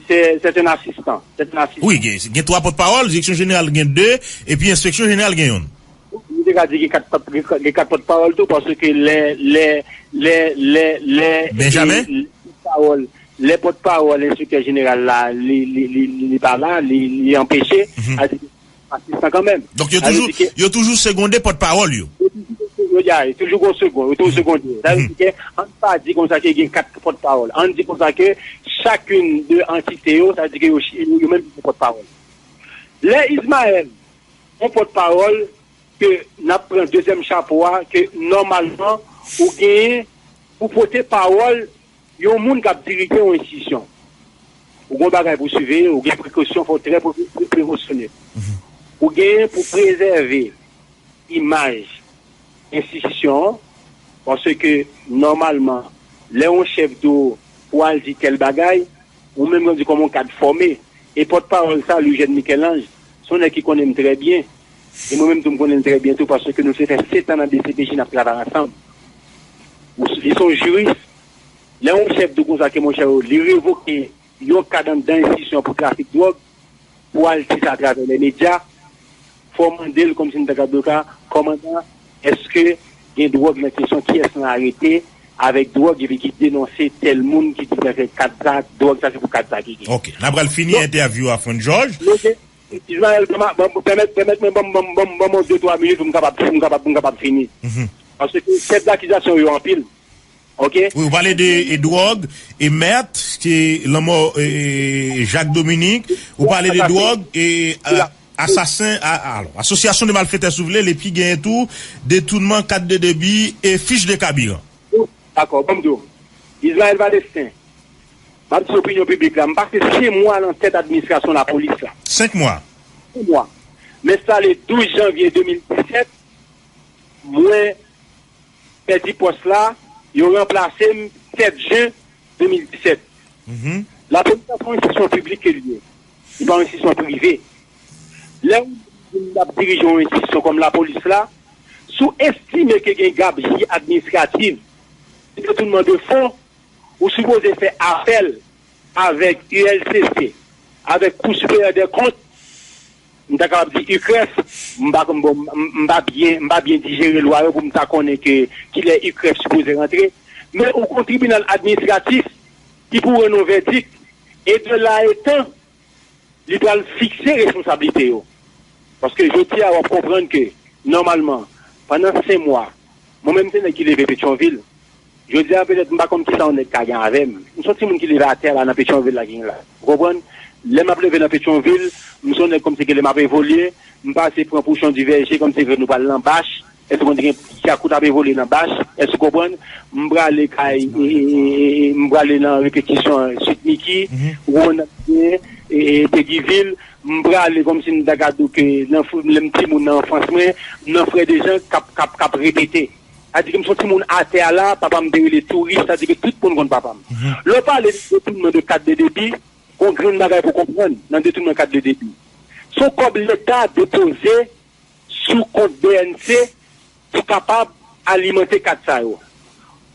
Se, se te yon asistan. Se te yon asistan. Wi, gen, gen twa pòtpawòl, direksyon jeneral gen de, epi enspeksyon jeneral gen youn. Nou te ka di gen kat pòt-, gen kat, gen kat pòtpawòl tou, paske lè, lè, lè, lè, lè, Benjamin? E, pòtpawòl, lè pòtpawòl enspektè jeneral la, li, li, li, li, li pa la, li, li anpeche, sa vle di ke asistan kanmenm. Donk, yo toujou, yo toujou segonde pòtpawòl yo. Yo toujou, yo, ya, yo toujou gon segonn, yo toujou segonde. Sa vle di ke, ann pa di konsa ke gen kat pòtpawòl. Ann di konsa ke chakun de antite yo, sa vle di ke yo, yo, yo menm se pòtpawòl. Lè Ismaël, yon pòtpawòl, ke n ap pran dezyèm chapo a, ke nòmalman, ou genyen pou pote pawòl yon moun k ap dirije yon enstitisyon. Ou gen yon bagay pou siveye, ou gen prekosyon, fò w trè pre-, pre-, prekosyonè. Ou genyen pou prezève imaj enstitisyon an, paske nòmalman, lè yon chèf di w pou al di tèl bagay, ou menm grandi kòm yon kad fòme. E pòtpawòl sa, Louis Eugène Michel-Ange, se yon nèg ki konnen m trè byen. E mwen menm tou, m konnen l trè byen tou, paske nou te fè sèt an nan D C P J, n ap travay ansanm. Ou, li se yon jiris. Lè yon chèf di w konsa ke, monchè, li revoke yon kad anndan enstitisyon pou trafik dwòg, pou al di sa atravè lè medya, fò w mande l kòmsi n ta ka di w ka, kòmandan, èske gen dwòg nan kesyon, kiyès nan arete avèk dwòg epi ki denonse tèl moun ki di sa se kad sa, dwòg sa se pou kad sa ki gen. Ok, n ap pral fini entèvyou a, Frantz Georges. Ismaël, ban m, ban m, pèmèt, pèmèt mwen, ban m, ban m, ban m, ban m de twa minit pou m kapab, pou m kapab, pou m kapab fini. Paske chèf dakizasyon yo anpil. Oke? Wi, ou pale de e, dwòg, e mèt, ke lanmò e, e, Jacques Dominique, ou pale de dwòg, e a, asasen, a, a, alò, asosyasyon de malfetè, si w vle, epi genyen tou detounman kat de debi e fich de kabiran. Dakò, ban m di w. Ismaël Valestin, m ap di opinyon piblik la, m pase senk mwa nan tèt administrasyon lapolis la. Senk mwa? Senk mwa. M enstale douz janvye de mil disèt, mwen pèdi pòs la, yo ranplase m sèt jen de mil disèt. Lapolis la se yon enstitisyon piblik ke l ye. Li pa yon enstitisyon prive. Lè w di m ap dirije yon enstitisyon kòm lapolis la, si w estime ke gen gabji administratif, detounman de fon, ou sipoze fè apèl avèk U L C C, avèk Cour supérieure des comptes, m ta kapab di UCREF, m pa konn, bon, m, m pa byen, m pa byen dijere lwa yo pou m ta konnen ke kilè UCREF sipoze rantre, men ou gon tribinal administratif ki pou rann yon vèdik, e de la etan, li pral fikse responsablite yo. Paske jodi a, w ap konprann ke, nòmalman, pandan senk mwa, mwen menm se nèg ki leve Petyonvil. Jodi a, petèt, m pa konn kisa yon nèg ka gen avè m. M se yon timoun ki leve atè la, nan Petyonvil la, ki gen la. Ou konprann? Lè m ap leve nan Petyonvil, m se yon nèg kòmsi ke lè m ap evolye, m pase pran pouchon di vèje, kòmsi ke nou pral nan bach. Èske w konn gen ti akout ap evolye nan bach? Èske w konprann? M prale kay, e, e, e, e, m prale nan repetisyon Sweet Micky, ou konprann, e, e, Peguiville. M prale kòmsi m ta ka di w ke nan fou, lè m timoun nan anfans mwen, m nan Frè Dejan k ap, k ap, k ap repete. Sa di ke m se yon timoun atè a la, papa m te rele Touris, sa di ke tout moun konn papa m. Lè w pale de detounman de kat de debi, gon grenn bagay pou w konprann nan detounman kat de debi. Se yon kòb Leta depoze sou kont B N C pou kapab alimante kat sa yo.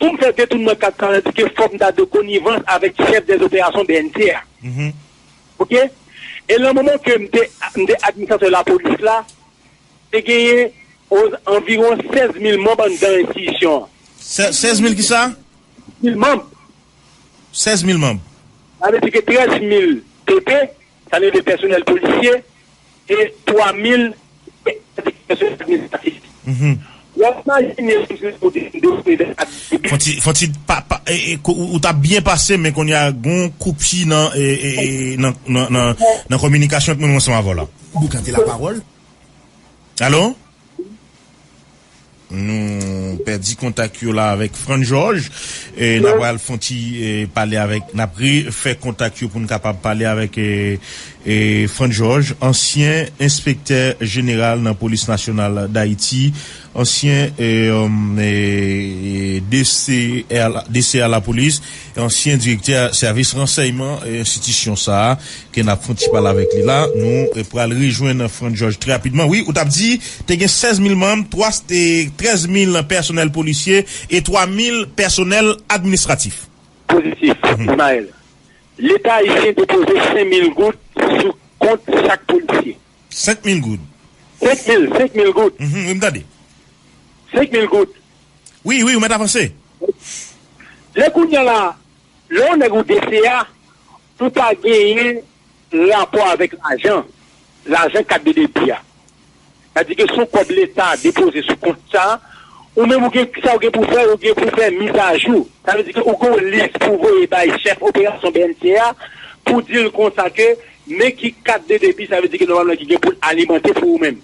Pou m fè detounman kat sa yo, sa di ke fòk m ta de konivans avèk chèf dèzoperasyon B N C a. Oke? E nan moman ke m te, m te administratè lapolis la, te genyen o-, anviwon sèz mil manm anndan enstitisyon an. Sè-, sèz mil kisa? Mil manm. Sèz mil manm. Sa vle di ke trèz mil P P, sa vle di pèsonèl polisye, e twa mil pèsonèl administratif. Ou ap imajine si se pou de, de, de, Fon ti, fon ti, pa, pa, e, e, ko-, ou, ou t ap byen pase, men kounye a, gon koupi nan, e, e, e, nan, nan, nan, nan kominikasyon ak moun ansanm avè w la. Boukante lapawòl. Alo? Nou pèdi kontak yo la avèk Frantz Georges. E n ap pral fon ti, e, pale avèk, n ap refè kontak yo pou n kapab pale avèk, e, e, Frantz Georges, ansyen enspektè jeneral nan Polis Nasyonal Dayiti, ansyen, e, um, e, e, D C R, D C R lapolis, ansyen direktè sèvis ransèyman, e, enstitisyon sa a, ke n ap fon ti pale avèk li la. Nou, e, pral rejwenn Frantz Georges trè rapidman. Wi, ou t ap di, te gen sèz mil manm, twa, e, trèz mil pèsonèl polisye e twa mil pèsonèl administratif. Pozitif, Ismaël. Leta ayisyen depoze senk mil goud sou kont chak polisye. Senk mil goud. Senk mil, senk mil goud. Mhm, wi, m tande. Senk mil goud. Wi, wi, ou mèt avanse. Lè kounye a la, lè yon nèg ou D C A, ou pa genyen rapò avèk lajan, lajan kat de debi a. Sa di ke se yon kòb Leta depoze sou kont sa, ou menm ou gen, sa ou gen pou fè, ou gen pou fè mizajou. Sa vle di ke ou gen yon lis pou voye bay chèf operasyon B N C a, pou di l konsa ke, men ki kat de debi, sa vle di ke nòmalman ki gen pou l alimante pou ou menm.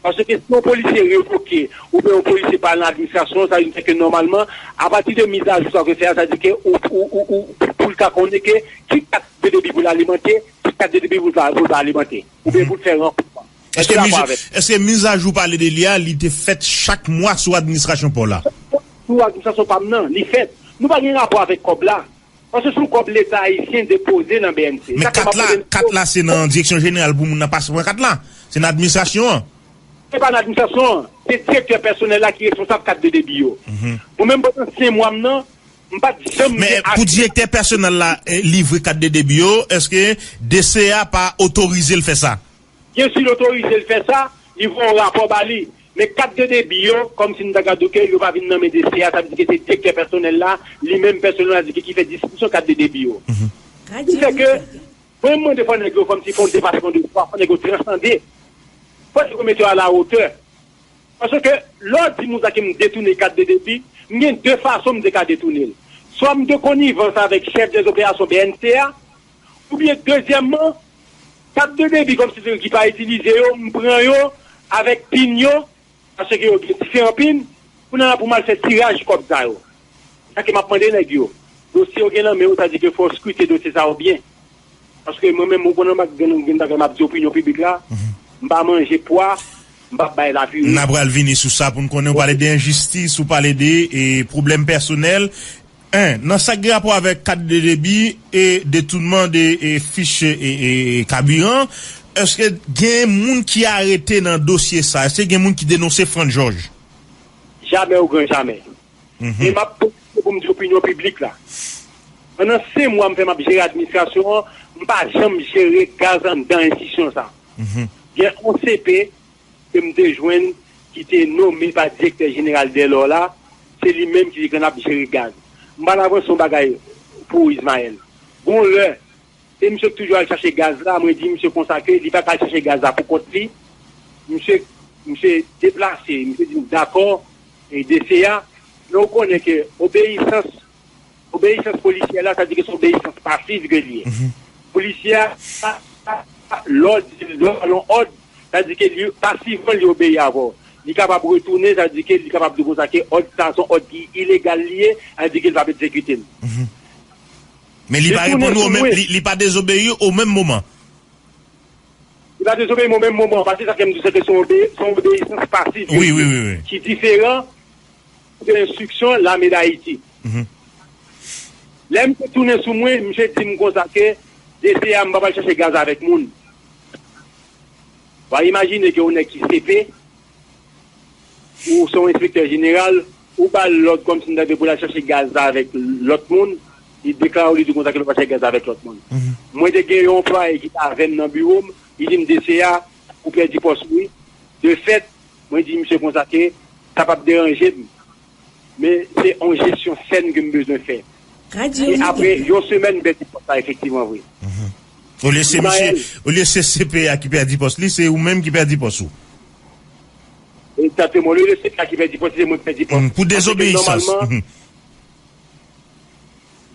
Paske si yon polisye revoke, oubyen yon polisye pa nan administrasyon, sa vle di ke nòmalman, apati de mizajou sa w fè a, sa vle di ke ou, ou, ou, ou, pou l ka konnen ke ki kat de debi pou l alimante, ki kat de debi pou l pa, pou l pa alimante, oubyen pou l fè ranfòsman. Èske miz-, èske mizajou pale de li a, li te fèt chak mwa sou administrasyon pa w la? Sou administrasyon pa m nan, li fèt. Nou pa gen rapò avèk kòb la. Paske se yon kòb Leta ayisyen depoze nan B N C. Men kat la, kat la se nan direksyon jeneral pou moun nan pase pran kat la. Se nan administrasyon an. Se pa nan administrasyon an. Se direktè pèsonèl la ki responsab kat de debi yo. Mwen menm pandan senk mwa m nan, m pa t janm gen aksè. Men pou direktè pèsonèl la, eh, livre kat de debi yo, èske D C A pa otorize l fè sa? Byen si l otorize l fè sa, li voye yon rapò ba li. Men kat de debi yo, kòmsi m ta ka di w ke yo pa vin nan men D C A, sa vle di ke se direktè pèsonèl la, li menm pèsonèl la di ke ki fè distribisyon kat de debi yo. Ki fè ke Mwen, m mande fò nèg yo, fò m ti fè yon depasman de fwa, fò nèg yo transande. Fò nèg yo mete yo a la wotè. Paske lè w di moun sa ke m detounen kat de debi, m gen de fason m te ka detounen l. Swa m de konivans avèk chèf dèzoperasyon B N C a, oubyen dezyèmman, kat de debi kòmsi se yo ki pa itilize yo, m pran yo avèk pin yo, paske yo gen diferan pin, kounye a la pou m al fè tiraj kòb sa yo. Sa ke m ap mande nèg yo. Dosye yo gen nan men yo, sa di ke fò w skrite dosye sa yo byen. Paske mwen menm, ou konnen m ap gen, gen bagay m ap di opinyon piblik la, m pa manje pwa, m p ap bay lapiri. N a pral vini sou sa pou n konnen. Ou pale de enjistis, ou pale de e, pwoblèm pèsonèl. En, nan sa k gen rapò avèk kat de debi e detounman de e, fich e, e, e, kabiran, èske gen moun ki arete nan dosye sa? Èske gen moun ki denonse Frantz Georges? Jamè o gran jamè. E m ap pwofite pou m di opinyon piblik la. Pandan senk mwa m fè m ap jere administrasyon an, m pa janm jere gaz anndan enstitisyon sa. Gen yon C P ke m te jwenn ki te nonmen pa direktè jeneral Delor la, se li menm ki te konn ap jere gaz. M pral avanse yon bagay pou ou, Ismaël. Gon lè, se misye ki toujou al chache gaz la, mwen di misye konsa ke li pa ka al chache gaz la pou kont li. Misye, misye deplase, misye di m dakò, e D C a, men ou konnen ke obeyisans, obeyisans polisyè la, sa di ke se obeyisans pasiv ke li ye. Polisyè a, lè w di l, lè w ba l yon òd, sa di ke li pasivman li obeyi avè w. Li kapab retounen, sa di ke li kapab di konsa ke òd sa se yon òd ki ilegal li ye, sa di ke l p ap egzekite l. Men li pa reponn ou, li, li pa dezobeyi o menm moman. Li pa dezobeyi mwen menm moman, paske sa fè m di se ke se yon obe-, se yon obeyisans pasiv wi, wi, wi, wi, ki diferan de enstriksyon Lame Dayiti. Lè misye tounen sou mwen, misye di m konsa ke D C a m pa pral chache gaz avèk moun. W a imajine ke yon nèg ki C P, ou se yon enspektè jeneral, ou ba l lòd kòmsi m ta di pou l al chache gaz la avèk lòt moun, li deklare w, li di konsa ke l pa chache gaz la avèk lòt moun. Mwen te gen yon anplwaye ki t avè m nan biwo m, li di m, D C a, ou pèdi pòs ou wi. De fèt, mwen di misye konsa ke sa p ap deranje m, men se yon jesyon sèn ke m bezwen fè. E apre yon semèn, m pèdi pòs la efektivman vre. Olye se misye, olye se C P a ki pèdi pòs li, se ou menm ki pèdi pòs ou. Egzakteman. Olye se C P a ki pèdi pòs li, se mwen ki pèdi pòs. Pou dezobeyisans. Paske nòmalman,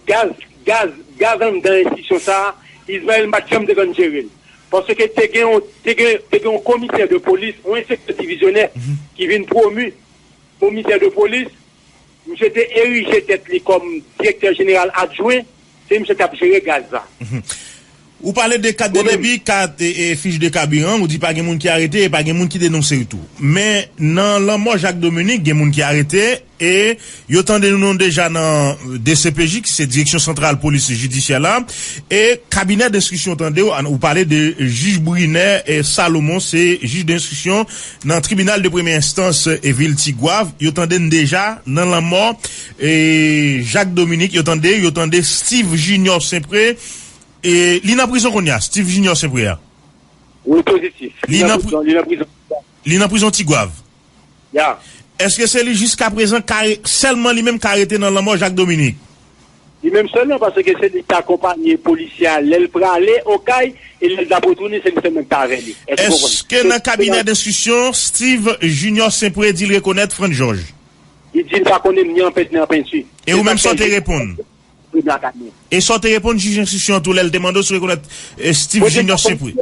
gaz, gaz, gaz anndan enstitisyon sa a, Izrayèl m pa t janm te konn jere l. Paske te gen yon, te gen, te gen yon komisè de polis, yon enspektè divizyonè ki vin pwomi komisè de polis, misye te erije tèt li kòm direktè jeneral adjwen, se misye k ap jere gaz la. Ou pale de kat de debi, kat e, e fich de kabiran, ou di pa gen moun ki arete e pa gen moun ki denonse yo tou. Men nan lanmò Jacques Dominique, gen moun ki arete e yo tande non deja nan D C P J, ki se Direksyon Santral Polis Jidisyè la, e kabinè denstriksyon tande w, ou pale de jij Brunner e Salomon, se jij denstriksyon nan tribinal de premye enstans e vil Tigwav, yo tande n deja nan lanmò e Jacques Dominique, yo tande, yo tande Steve Junior Saint-Pré, e li nan prizon kounye a, Steve Junior Saint-Pré a. Wi, pozitif. Li nan pri-, li nan prizon. Li nan prizon Tigwav. Ya. Èske se li jiskaprezan ka re-, sèlman li menm ka rete nan lanmò Jacques Dominique? Li menm sèlman, paske se li ki ta akonpanye polisye a lè l prale Okay e lè l t ap retounen, se li sèlman ki t avè li. Èske w konprann? Èske nan kabinè denstriksyon, Steve Junior Saint-Pré di l rekonèt Frantz Georges? Li di l pa konnen m ni an pent ni an penti. E ou menm sa w te reponn? E sa w te reponn jij enstriksyon an tou lè l te mande w si w rekonèt e, Steve Junior Saint-Pré?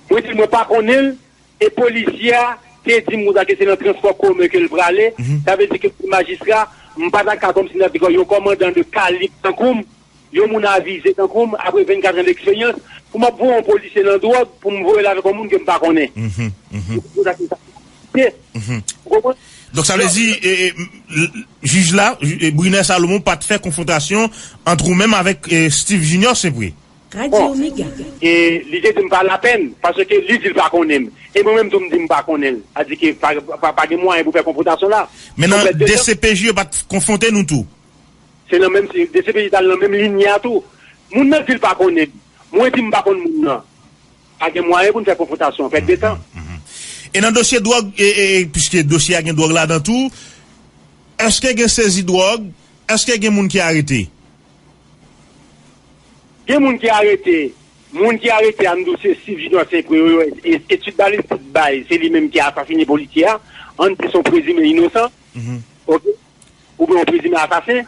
Mwen di l mwen pa konnen l, e polisye a te di m konsa ke se nan transpò komen ke l prale, sa vle di ke pou majistra, m pa ta ka kòmsi nan di yon kòmandan de kalib tankou m, yon moun avize tankou m, apre vennkat an deksperyans, pou m ap voye yon polisye nan dwòg, pou m voye l avèk yon moun ke m pa konnen. Pou sa se sa. Ou konprann? Donk sa vle di, e, e, m, l, jij la, jij, e, Brunner Salomon pa t fè konfwontasyon ant ou menm avèk e, Steve Junior Saint-Pré? Bon, e li te di m pa lapèn, paske li di l pa konnen m. E mwen menm tou m di m pa konnen l. Sa di ke pa, pa, pa gen mwayen pou fè konfwontasyon la. Men nan D C P J yo pa t konfwonte nou tou? Se nan menm, se D C P J t al nan menm liy a tou. Moun nan di l pa konnen m. Mwen di m pa konn moun nan. Pa gen mwayen pou n fè konfwontasyon, pèt de tan. E nan dosye dwòg, e, e, e, piske dosye a gen dwòg ladan tou, èske gen sezi dwòg? Èske gen moun ki arete? Gen moun ki arete. Moun ki arete a, m di w se Steve Junior Saint-Preux, yo, e- etid balistik bay, se li menm ki asasine polisye a, ann di se yon prezime inosan, oke? Oubyen yon prezime asasen,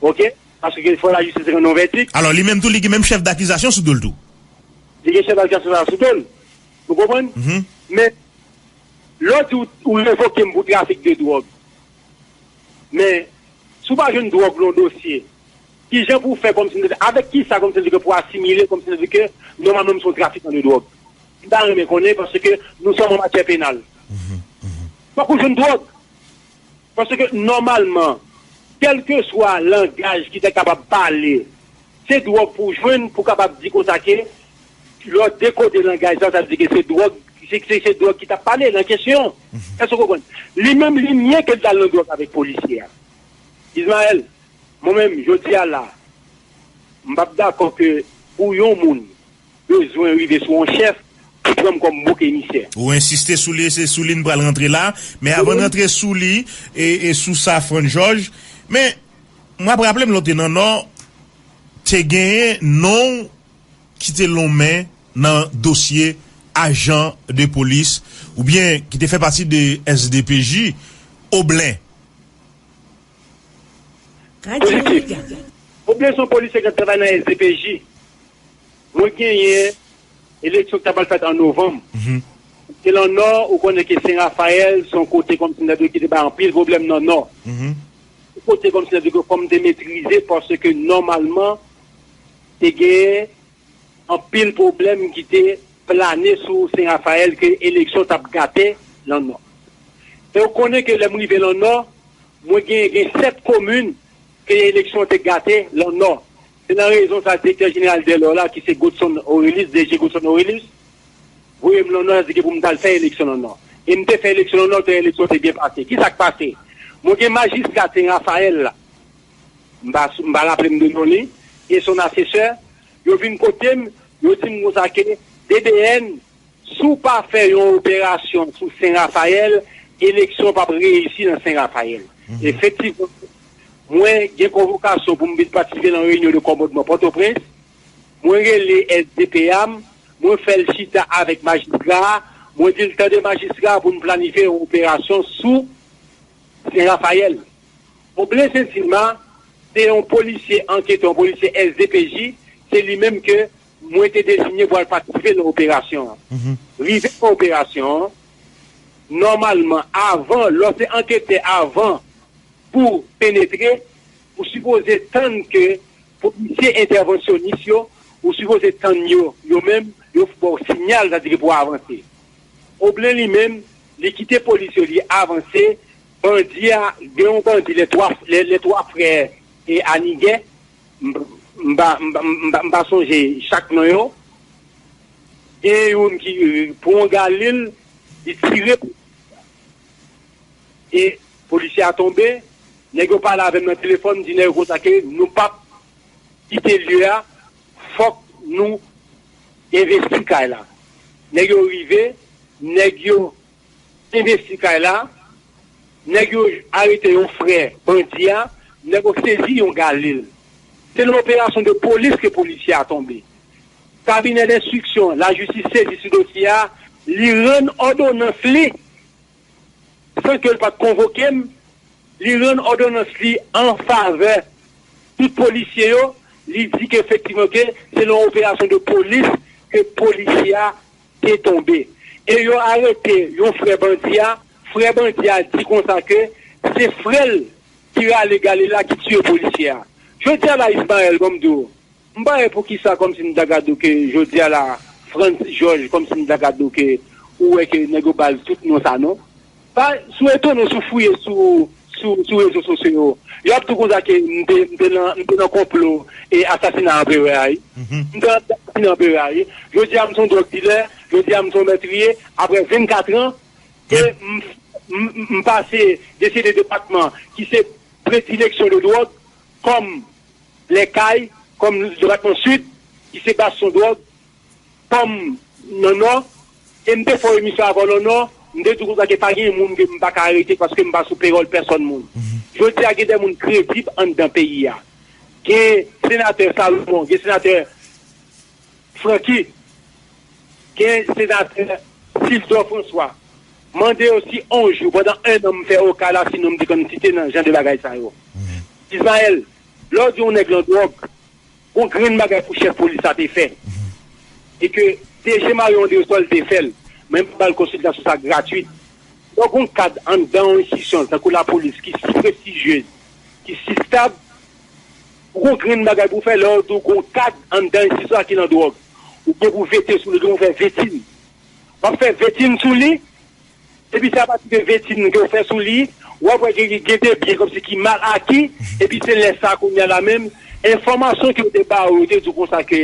oke? Paske fò lajistis rann yon vèdik. Alò, li menm tou, li gen menm chèf dakizasyon sou do l tou. Li gen chèf dakizasyon sa sou do l. Ou konprann? Men, lè w di w, ou revoke m pou trafik de dwòg. Men, si w pa jwenn dwòg nan yon dosye, kijan pou w fè kòmsi, avèk kisa kòmsi ke pou asimile kòmsi ke nòmalman m se yon trafikan de dwòg? M ta renmen konnen paske nou sòm an matyè penal. Fòk ou jwenn dwòg. Paske nòmalman, kèlkeswa langaj ki te kapab pale, se dwòg pou w jwenn pou w kapab di konsa ke lè w dekode langaj la, sa vle di ke se dwòg, se, se, se dwòg ki t ap pale nan kesyon. Èske w konprann? Li menm, li nye ke l t al nan dwòg avèk polisye a. Ismaël, mwen menm, jodi a la, m p ap dakò ke pou yon moun bezwen rive sou yon chèf pou pran m kòm bouk emisè. Ou ensiste sou li, se sou li n pral rantre la. Men avan n rantre sou li, e, e sou sa, Frantz Georges, men mwen ap raple m lè w te nan Nò, te genyen non w ki te lonmen nan dosye ajan de polis oubyen ki te fè pati de S D P J, Oblen. Pozitif. Oblen se yon polisye k ap travay nan S D P J. Mwen genyen eleksyon ki ta pral fèt an novanm. E lan Nò, ou konnen ke Sen Rafayèl se yon kote kòmsi n ta dwe ki te bay anpil pwoblèm nan Nò. Yon kote kòmsi n ta dwe ke fò m te metrize paske nòmalman te genyen anpil pwoblèm ki te plane sou Sen Rafayèl ke eleksyon t ap gate lan Nò. E ou konnen ke lè m rive lan Nò, mwen gen, gen sèt komin ke eleksyon te gate lan Nò. Se nan rezon sa direktè jeneral Dèlò la, ki se Godson Orélus, D G Godson Orélus, voye m lan Nò, di ke pou m t al fè eleksyon lan Nò. E m te fè eleksyon lan Nò, te eleksyon te byen pase. Ki sa k pase? Mwen gen majistra Sen Rafayèl la. M pa, m pa raple m de non li. E son asesè, yo vin kote m, yo di m konsa ke D D N, si w pa fè yon operasyon sou Sen Rafayèl, eleksyon p ap reyisi nan Sen Rafayèl. Efektivman, mwen gen konvokasyon pou m vin patisipe nan reyinyon de kòmandman Pòtoprens. Mwen rele S D P A m, mwen fè l chita avèk majistra a, mwen di l, tande majistra, pou n planifye yon operasyon sou Sen Rafayèl. Oblen Sensilma, se yon polisye anketè, yon polisye S D P J, se li menm ke mwen te deziye pou al patisipe nan operasyon an. Rive nan operasyon an, nòmalman, avan, lè w se anketè avan pou penetre, ou sipoze tann ke polisye entèvansyonis yo, ou sipoze tann yo, yo menm, yo ba w sinyal, sa di ke pou w avanse. Oblen li menm, li kite polis yo, li avanse, bandi a, gen yon bandi, les trois, les, les trois frères e Anigè, m, m pa, m pa, m pa, m pa sonje chak non yo. Gen youn ki, pou yon galil, li tire e polisye a tonbe. Nèg yo pale avè m nan telefòn, m di nèg yo konsa ke nou p ap kite lye a, fòk nou envesti kay la. Nèg yo rive, nèg yo envesti kay la, nèg yo arete yon frè bandi a, nèg yo sezi yon galil. Se nan operasyon de polis ke polisye a tonbe. Kabinè denstriksyon, lajistis sezi sou dosye a, li rann òdonans li san ke l pa t konvoke m, li rann òdonans li an favè tout polisye yo, li di ke efektivman ke se nan yon operasyon de polis ke polisye a te tonbe. E yo arete yon frè bandi a, frè bandi a di konsa ke se frè l ki rale galil la ki tiye polisye a. Jodi a la, Ismaël, ban m di w, m pa wè poukisa kòmsi m ta ka di w ke jodi a la, Frantz Georges, kòmsi m ta ka di w ke ou wè ke nèg yo ba l tout non sa non. Pa, si w etone, si w fouye sou, sou, sou rezo sosyo yo, y ap di w konsa ke m te, m te nan, m te nan konplo e asasina anperè a, wi. M te nan asasina anperè a, wi. Jodi a, m se yon dwòg dilè, jodi a, m se yon mètriye, apre vennkat an, e m, m, m, m pase de se de depatman ki se predileksyon de dwòg, kòm Lèkay, kòm depatman Sid, ki se basyon dwòg, kòm nan Nò, e m te fè yon emisyon avè w nan Nò, m te di w konsa ke pa gen moun ke m pa ka arete paske m pa sou pewòl pèsòn moun. Jodi a, gen de moun kredib anndan peyi a. Gen senatè Salomon, gen senatè Francky, gen senatè Sildor François. Mande yo si yon jou, pandan en an m fè Okay la, si non m te konn site nan jan de bagay sa yo. Ismaël, lè w di yon nèg lan dwòg, gon grenn bagay pou chèf polis la te fè. E ke D G Marion Andrésol te fè l, men m pa ba l konsiltasyon sa gratwit. Lè w gon kad anndan yon enstitisyon, tankou lapolis, ki si prestijyez, ki si stab, ou gon grenn bagay pou w fè lè w di w gon kad anndan enstitisyon sa ki nan dwòg. Ou gen pou w vete sou li, ou gen pou w fè vetin. W ap fè vetin sou li, epi se apati de vetin ke w fè sou li, w ap wè gen, gen de byen kòmsi ki mal aki, epi se lè sa a kounye a la menm, enfòmasyon ke yo te ba w, yo te di w konsa ke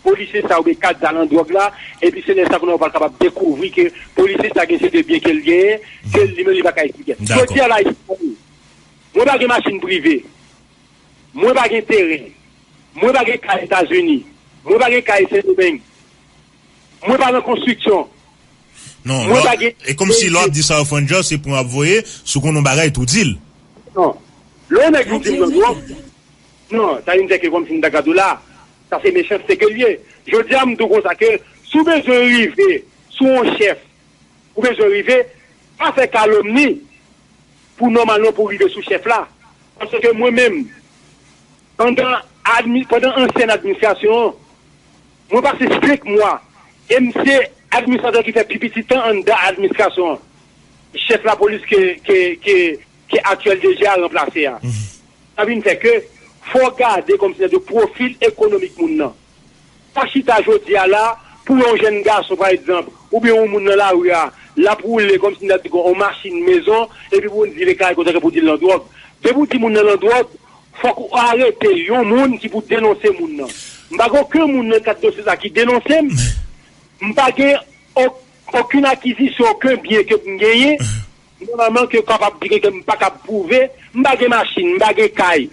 polisye sa oubyen kad sa nan dwòg la, epi se lè sa kounye a w pral kapab dekouvri ke polisye sa gen se de byen ke l genyen, ke li menm li pa ka esplike. Dakò. Jodi a la, mwen pa gen machin prive, mwen pa gen teren, mwen pa gen kay Etazini, mwen pa gen kay Sendomeng, mwen pa nan konstriksyon. Non, mwen pa gen. E kòmsi lè w ap di sa yo, Frantjò, se pou w ap voye, si w konn yon bagay tou di l. Non. Lè yon nèg ou di m nan dwòg, non, sa vin fè ke kòmsi m ta ka di w la, sa se mechanste ke l ye. Jodi a, m di w konsa ke si w bezwen rive sou yon chèf, ou bezwen rive, pa fè kalomni pou nòmalman pou w rive sou chèf la. Paske mwen menm, pandan admi, pandan ansyen administrasyon an, mwen pase senk mwa, e m se administratè ki fè pi piti tan anndan administrasyon an. Chèf lapolis ke, ke, ke, ke aktyèl D G a ranplase a. Sa vin fè ke fò w gade kòmsi de pwofil ekonomik moun nan. Pa chita jodi a la pou yon jèn gason, pa egzanp, oubyen yon moun nan lari a, l ap woule kòmsi n ta di yon machin mezon, epi pou n di l e kay konsa ke pou di l nan dwòg. Depi w di moun nan nan dwòg, fòk ou arete yon moun ki pou denonse moun nan. M pa gen okenn moun nan kad dosye sa ki denonse m. M pa gen ok-, okenn akizisyon, okenn byen ke m genyen. Nòmalman, ke w kapab di ke m pa kab pwouve, m pa gen machin, m pa gen kay,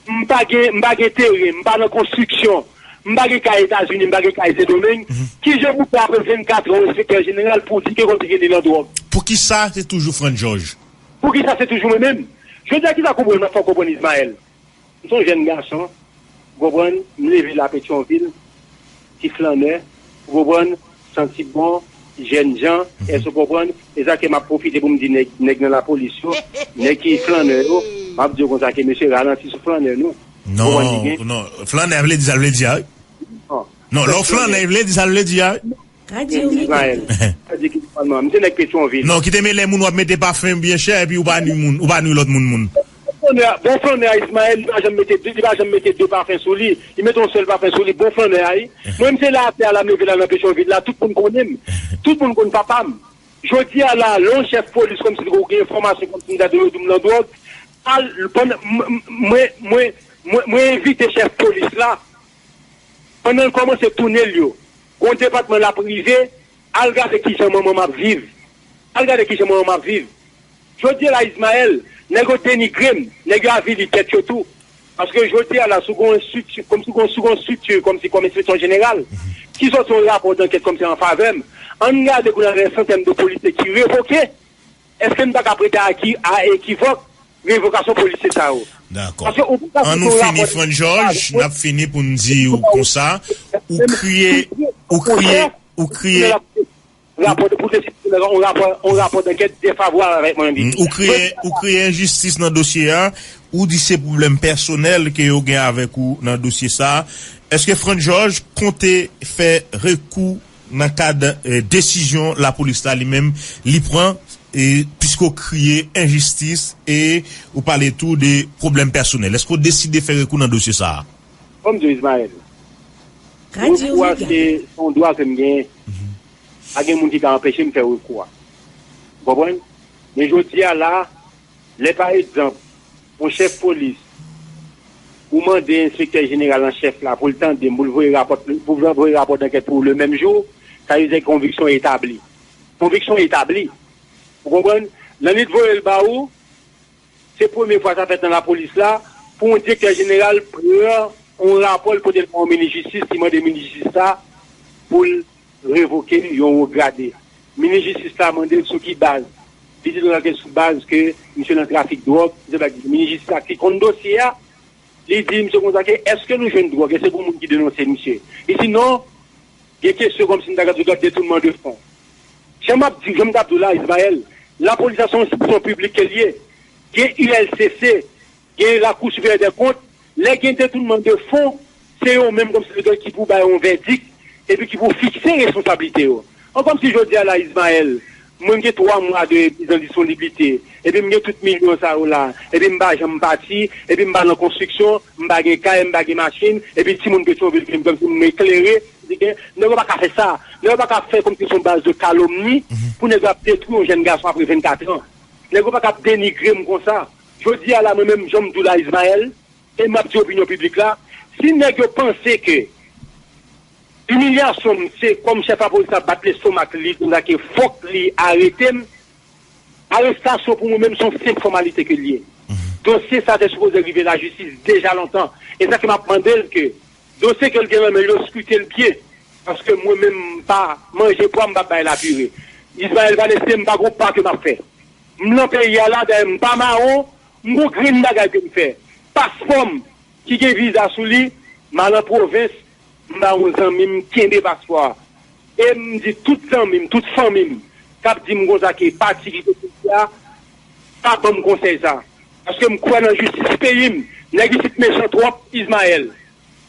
m pa gen, m pa gen teren, m pa nan konstriksyon, m pa gen kay Etazini, m pa gen kay Sendomeng, ki jan pou fè apre vennkat an, enspektè jeneral, pou di ke kòmsi ke li nan dwòg? Poukisa se toujou Frantz Jòj? Poukisa se toujou mwen menm? Jodi a, kisa konprann, fò konprann Ismaël? M se yon jèn gason, ou konprann, m leve la Petyonvil, ti flannè, ou konprann, santi bon, jèn jan, èske ou konprann? E sa ke m ap pwofite pou m di nèg, nèg nan lapolis yo, nèg ki flannè yo, m ap di yo konsa ke mesye ralanti sou flannè nou. Ou konprann li gen? Non, non, flannè vle di sa l vle di a, wi. Non, lè w flannè, vle di sa l vle di a, wi. Ka di wi. Ismaël. Sa di ki departman? M se nèg Petyonvil. Non, kite mele moun w ap mete pafen byen chè epi ou pa nwi moun, ou pa nwi lòt moun moun. Bon flannè a, bon flannè a Ismaël, li pa janm mete de, li pa janm mete de pafen sou li. Li mete yon sèl pafen sou li, bon flannè a, wi. Mwen, m se la atè a la, m leve la nan Petyonvil la, tout moun konnen m. Tout moun konn papa m. Jodi a la, lè yon chèf polis kòmsi ou gen enfòmasyon kòmsi m ta dwe di m nan dwòg, al, pandan, m, m, mwen, mwen, mwen, mwen envite chèf polis la, pandan l kòmanse tounen l yo, gon depatman l ap rive, al gade kijan manman m ap viv. Al gade kijan manman m ap viv. Jodi a la, Ismaël, nèg yo denigre m, nèg yo avili tèt yo tou. Paske jodi a la, si w gon estrikti, kòmsi gon, si w gon estrikti, kòmsi kòm enspeksyon jeneral, ki sòti yon rapò dankèt kòmsi an favè m, ann gade kounye a gen santèn de polisye ki revoke. Èske n pa ka prete a ki, a ekivòk revokasyon polisye sa yo? Dakò. Paske ou pa ka soti yon rapò. Ann nou fini, Frantz Jòj, n ap fini pou n di w konsa, ou kriye, ou kriye, ou kriye. Rapò de, pou deside yon rapò, yon rapò dankèt defavorab avèk mwen menm. Mm, ou kriye, ou kriye enjistis nan dosye a, ou di se pwoblèm pèsonèl ke yo gen avèk ou nan dosye sa a. Èske Frantz Jòj konte fè rekou nan kad, eh, desizyon lapolis la li menm li pran, e piske w kriye enjistis e ou pale tou de pwoblèm pèsonèl? Èske w deside fè rekou nan dosye sa a? Fò m di w, Ismaël, rekou a se, se yon dwa ke m genyen. Pa gen moun ki ka anpeche m fè rekou a. Ou konprann? Men jodi a la, lè pa egzanp, yon chèf polis, ou mande enspektè jeneral an chèf la pou l tande m, pou l voye rapò, pou l voye rapò dankèt pou ou le menm jou, sa vle di konviksyon etabli. Konviksyon etabli. Ou konprann? Lè li voye l ba ou, se premye fwa sa fèt nan lapolis la, pou yon direktè jeneral pran yon rapò l pote l ba yon minis jistis, li mande minis jistis la pou l revoke yon wo grade. Minis jistis la mande l sou ki baz. Li di l ke sou baz ke misye nan trafik dwòg, misye pa di minis jistis la ki konn dosye a, li di misye konsa ke èske nou jwenn dwòg, èske gon moun ki denonse misye? Li di non, Gen kesyon kòmsi m ta gade gade detounman de fon. Jan m ap di, jan m t ap di w la, Ismaël, lapolis la se yon enstitisyon piblik ke l ye. Gen U L C C, gen Lakou Sipeyè dè Kont. Lè gen detounman de fon, se yo menm kòmsi ki pou bay yon vèdik epi ki pou fikse responsablite yo. An kòmsi jodi a la, Ismaël, mwen gen twa mwa de mizandisponiblite, epi m gen tout milyon sa yo la, epi m pa janm pati, epi m pa nan konstriksyon, m pa gen kay, m pa gen machin, epi timoun Petyonvil gen m kòmsi m eklere, di gen, nèg yo pa ka fè sa. Nèg yo pa ka fè kòmsi se yon baz de kalomni pou nèg yo ap detwi yon jèn gason apre vennkat an. Nèg yo pa ka ap denigre m konsa. Jodi a la, mwen menm, jan m di w la, Ismaël, e m ap di opinyon piblik la, si nèg yo panse ke imilyasyon m se kòm chèf lapolis la bat lestomak li konsa ke fòk li arete m, arestasyon pou mwen menm se yon senp fòmalite ke l ye. Dosye sa te sipoze rive lajistis deja lontan. E sa ke m ap mande l ke dosye ke l gen nan men l yo, skite l byen. Paske mwen menm m pa manje pwa, m p ap bay lapire. Ismaël Valestin, m pa gon pa ke m ap fè. M nan peyi a la, dayè m pa mawon, m gon grenn bagay ke m fè. Paspò m ki gen viza sou li, m al an pwovens, m ba yon zanmi m kenbe paspò a. E m di tout zanmi m, tout fanmi m, k ap di m konsa ke pati ki te soti a, pa ban m konsèy sa. Paske m kwè nan jistis peyi m. Nèg isit mechan twòp, Ismaël.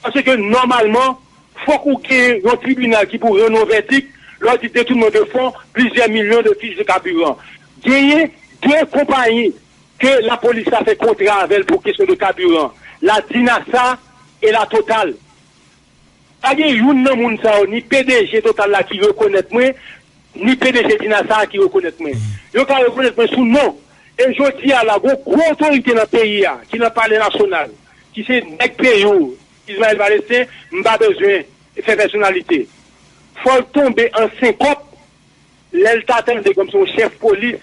Paske nòmalman, fòk ou gen yon tribinal ki pou rann yon vèdik, lè w di detounman de fon, plizyè milyon de fich de kabiran. Genyen de konpayi ke lapolis la fè kontra avè l pou kesyon de kabiran, la Dinasa e la Total. Pa gen youn nan moun sa yo, ni P D G Total la ki rekonèt mwen, ni P D G Dinasa a ki rekonèt mwen. Yo ka rekonèt mwen sou non. E jodi a la, gon gwo otorite nan peyi a, ki nan Palè Nasyonal, ki se nèg peyi w, Ismaël Valestin, m pa bezwen fè pèsonalite. Fò l tonbe an senkòp, lè l ta tande kòmsi yon chèf polis,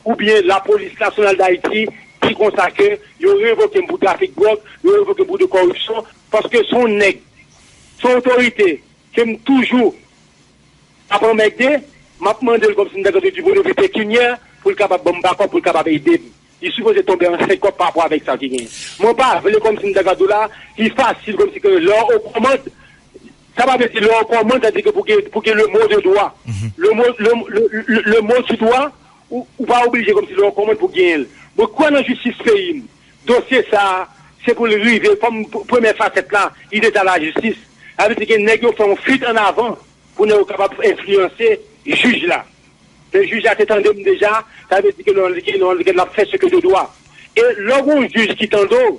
oubyen Lapolis Nasyonal Dayiti, di konsa ke yo revoke m pou trafik dwòg, yo revoke m pou de kòripsyon, paske se yon nèg, se yon otorite ke m toujou ap anmègde, m ap mande l kòmsi m ta gade di pwennvi pekinyè, pou l kapab ban m bakòp, pou l kapab ede m. Li sipoze tonbe an senkòp pa rapò avèk sa ki genyen. Mwen pa vle kòmsi m ta gade w la, li fasil kòmsi ke lè w okòmand, sa pa vle di lè w okòmand, sa vle di ke pou gen, pou gen le mot de droit. Le mot, le, le, le, le mot du droit, ou, ou pa oblije kòmsi lè w okòmand pou genyen l. Mwen kwè nan jistis peyi m. Dosye sa a, se pou l rive kòm p-, premyè fasèt la, li deja lajistis. Sa vle di ke nèg yo fè yon fuit an avan pou nèg yo kapab enfliyanse jij la. Men jij la te tande m deja, sa vle di ke nan, nan, nan, l ap fè ce que de droit. E lè w gen yon jij ki tande w,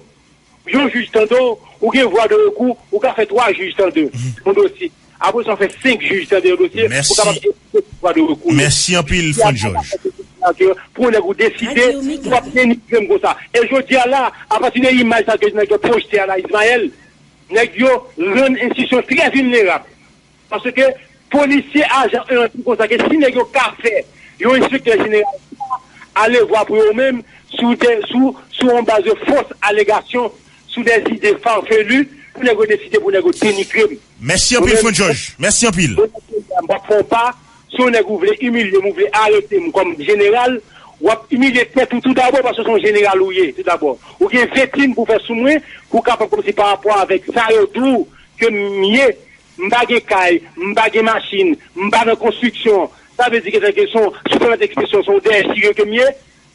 yon jij tande w, ou gen vwa de rekou, ou ka fè twa jij tande yon dosye. Apre sa, w fè senk jij tande yon dosye, ou kapab egzèse vwa de rekou yo. Mèsi anpil, Franck Georges. Pou nèg ou deside, w ap denigre m konsa. E jodi a la, apati de imaj sa ke nèg yo pwojte a la, Ismaël, nèg yo rann enstitisyon trè vilnerab. Paske polisye ajan en an di konsa ke si nèg yo ka fè yon enspektè jeneral alevwa pou yo menm sou de, sou, sou yon baz de fos alegasyon, sou de ide farfelu, pou nèg yo deside pou nèg yo denigre m. Mèsi anpil, Franck Georges. Mèsi anpil. M p ap fè yon pa, si yon nèg ou vle imilye m, ou vle arete m kòm jeneral, w ap imilye tèt ou tou dabò, paske se yon jeneral ou ye, tou dabò. Ou gen vetin pou fè sou mwen, pou w kapab kòmsi pa rapò avèk sa yo di w ke m ye, m pa gen kay, m pa gen machin, m pa nan konstriksyon. Sa vle di ke se kesyon, si w pèmèt ekspresyon, se yon dèyè chire ke m ye,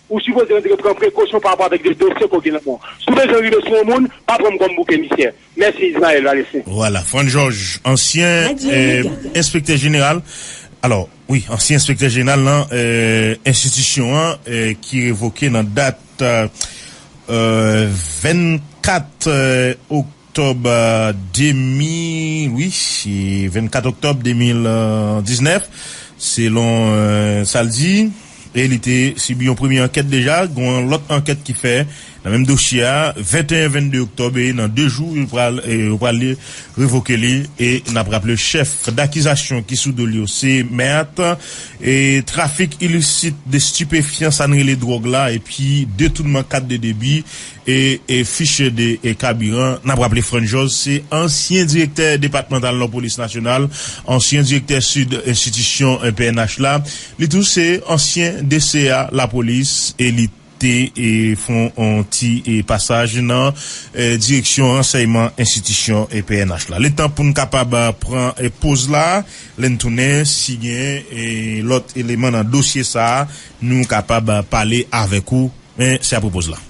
ou sipoze rantre pran prekosyon pa rapò avèk de dosye ke w gen nan men w. Si w bezwen rive sou yon moun, pa pran m kòm bouk emisè. Mèsi, Ismaël Valestin. Vwala, Franck Georges, ansyen, eh, enspektè jeneral. Alò, wi, ansyen enspektè jeneral nan, eh, enstitisyon an, eh, ki revoke nan dat, eh, vennkat, eh, oktòb, eh, de mil, wi, vennkat oktòb de mil diznèf, selon, eh, sa l di. E li te sibi yon premye ankèt deja, gen yon lòt ankèt ki fè nan menm dosye a, venteyen, vennde oktòb, e nan de jou, yo pral, e yo pral revoke li. E n ap raple, chèf dakizasyon ki sou do l yo, se mèt, e trafik ilisit de stipefyan, sa n rele dwòg la, epi detounman kat de debi, e, e fich de, e kabiran. N ap raple, Franck Georges se ansyen direktè depatmantal lapolis nasyonal, ansyen direktè sid enstitisyon, e, P N H la. Li tou se ansyen D C A lapolis, e li te e, fon on ti e, pasaj nan e, direksyon ransèyman enstitisyon e, P N H la. Letan pou n kapab e, pran e, poz la, lè n tounen, si gen e, lòt eleman nan dosye sa a, nou kapab e, pale avèk ou. Men se apre poz la.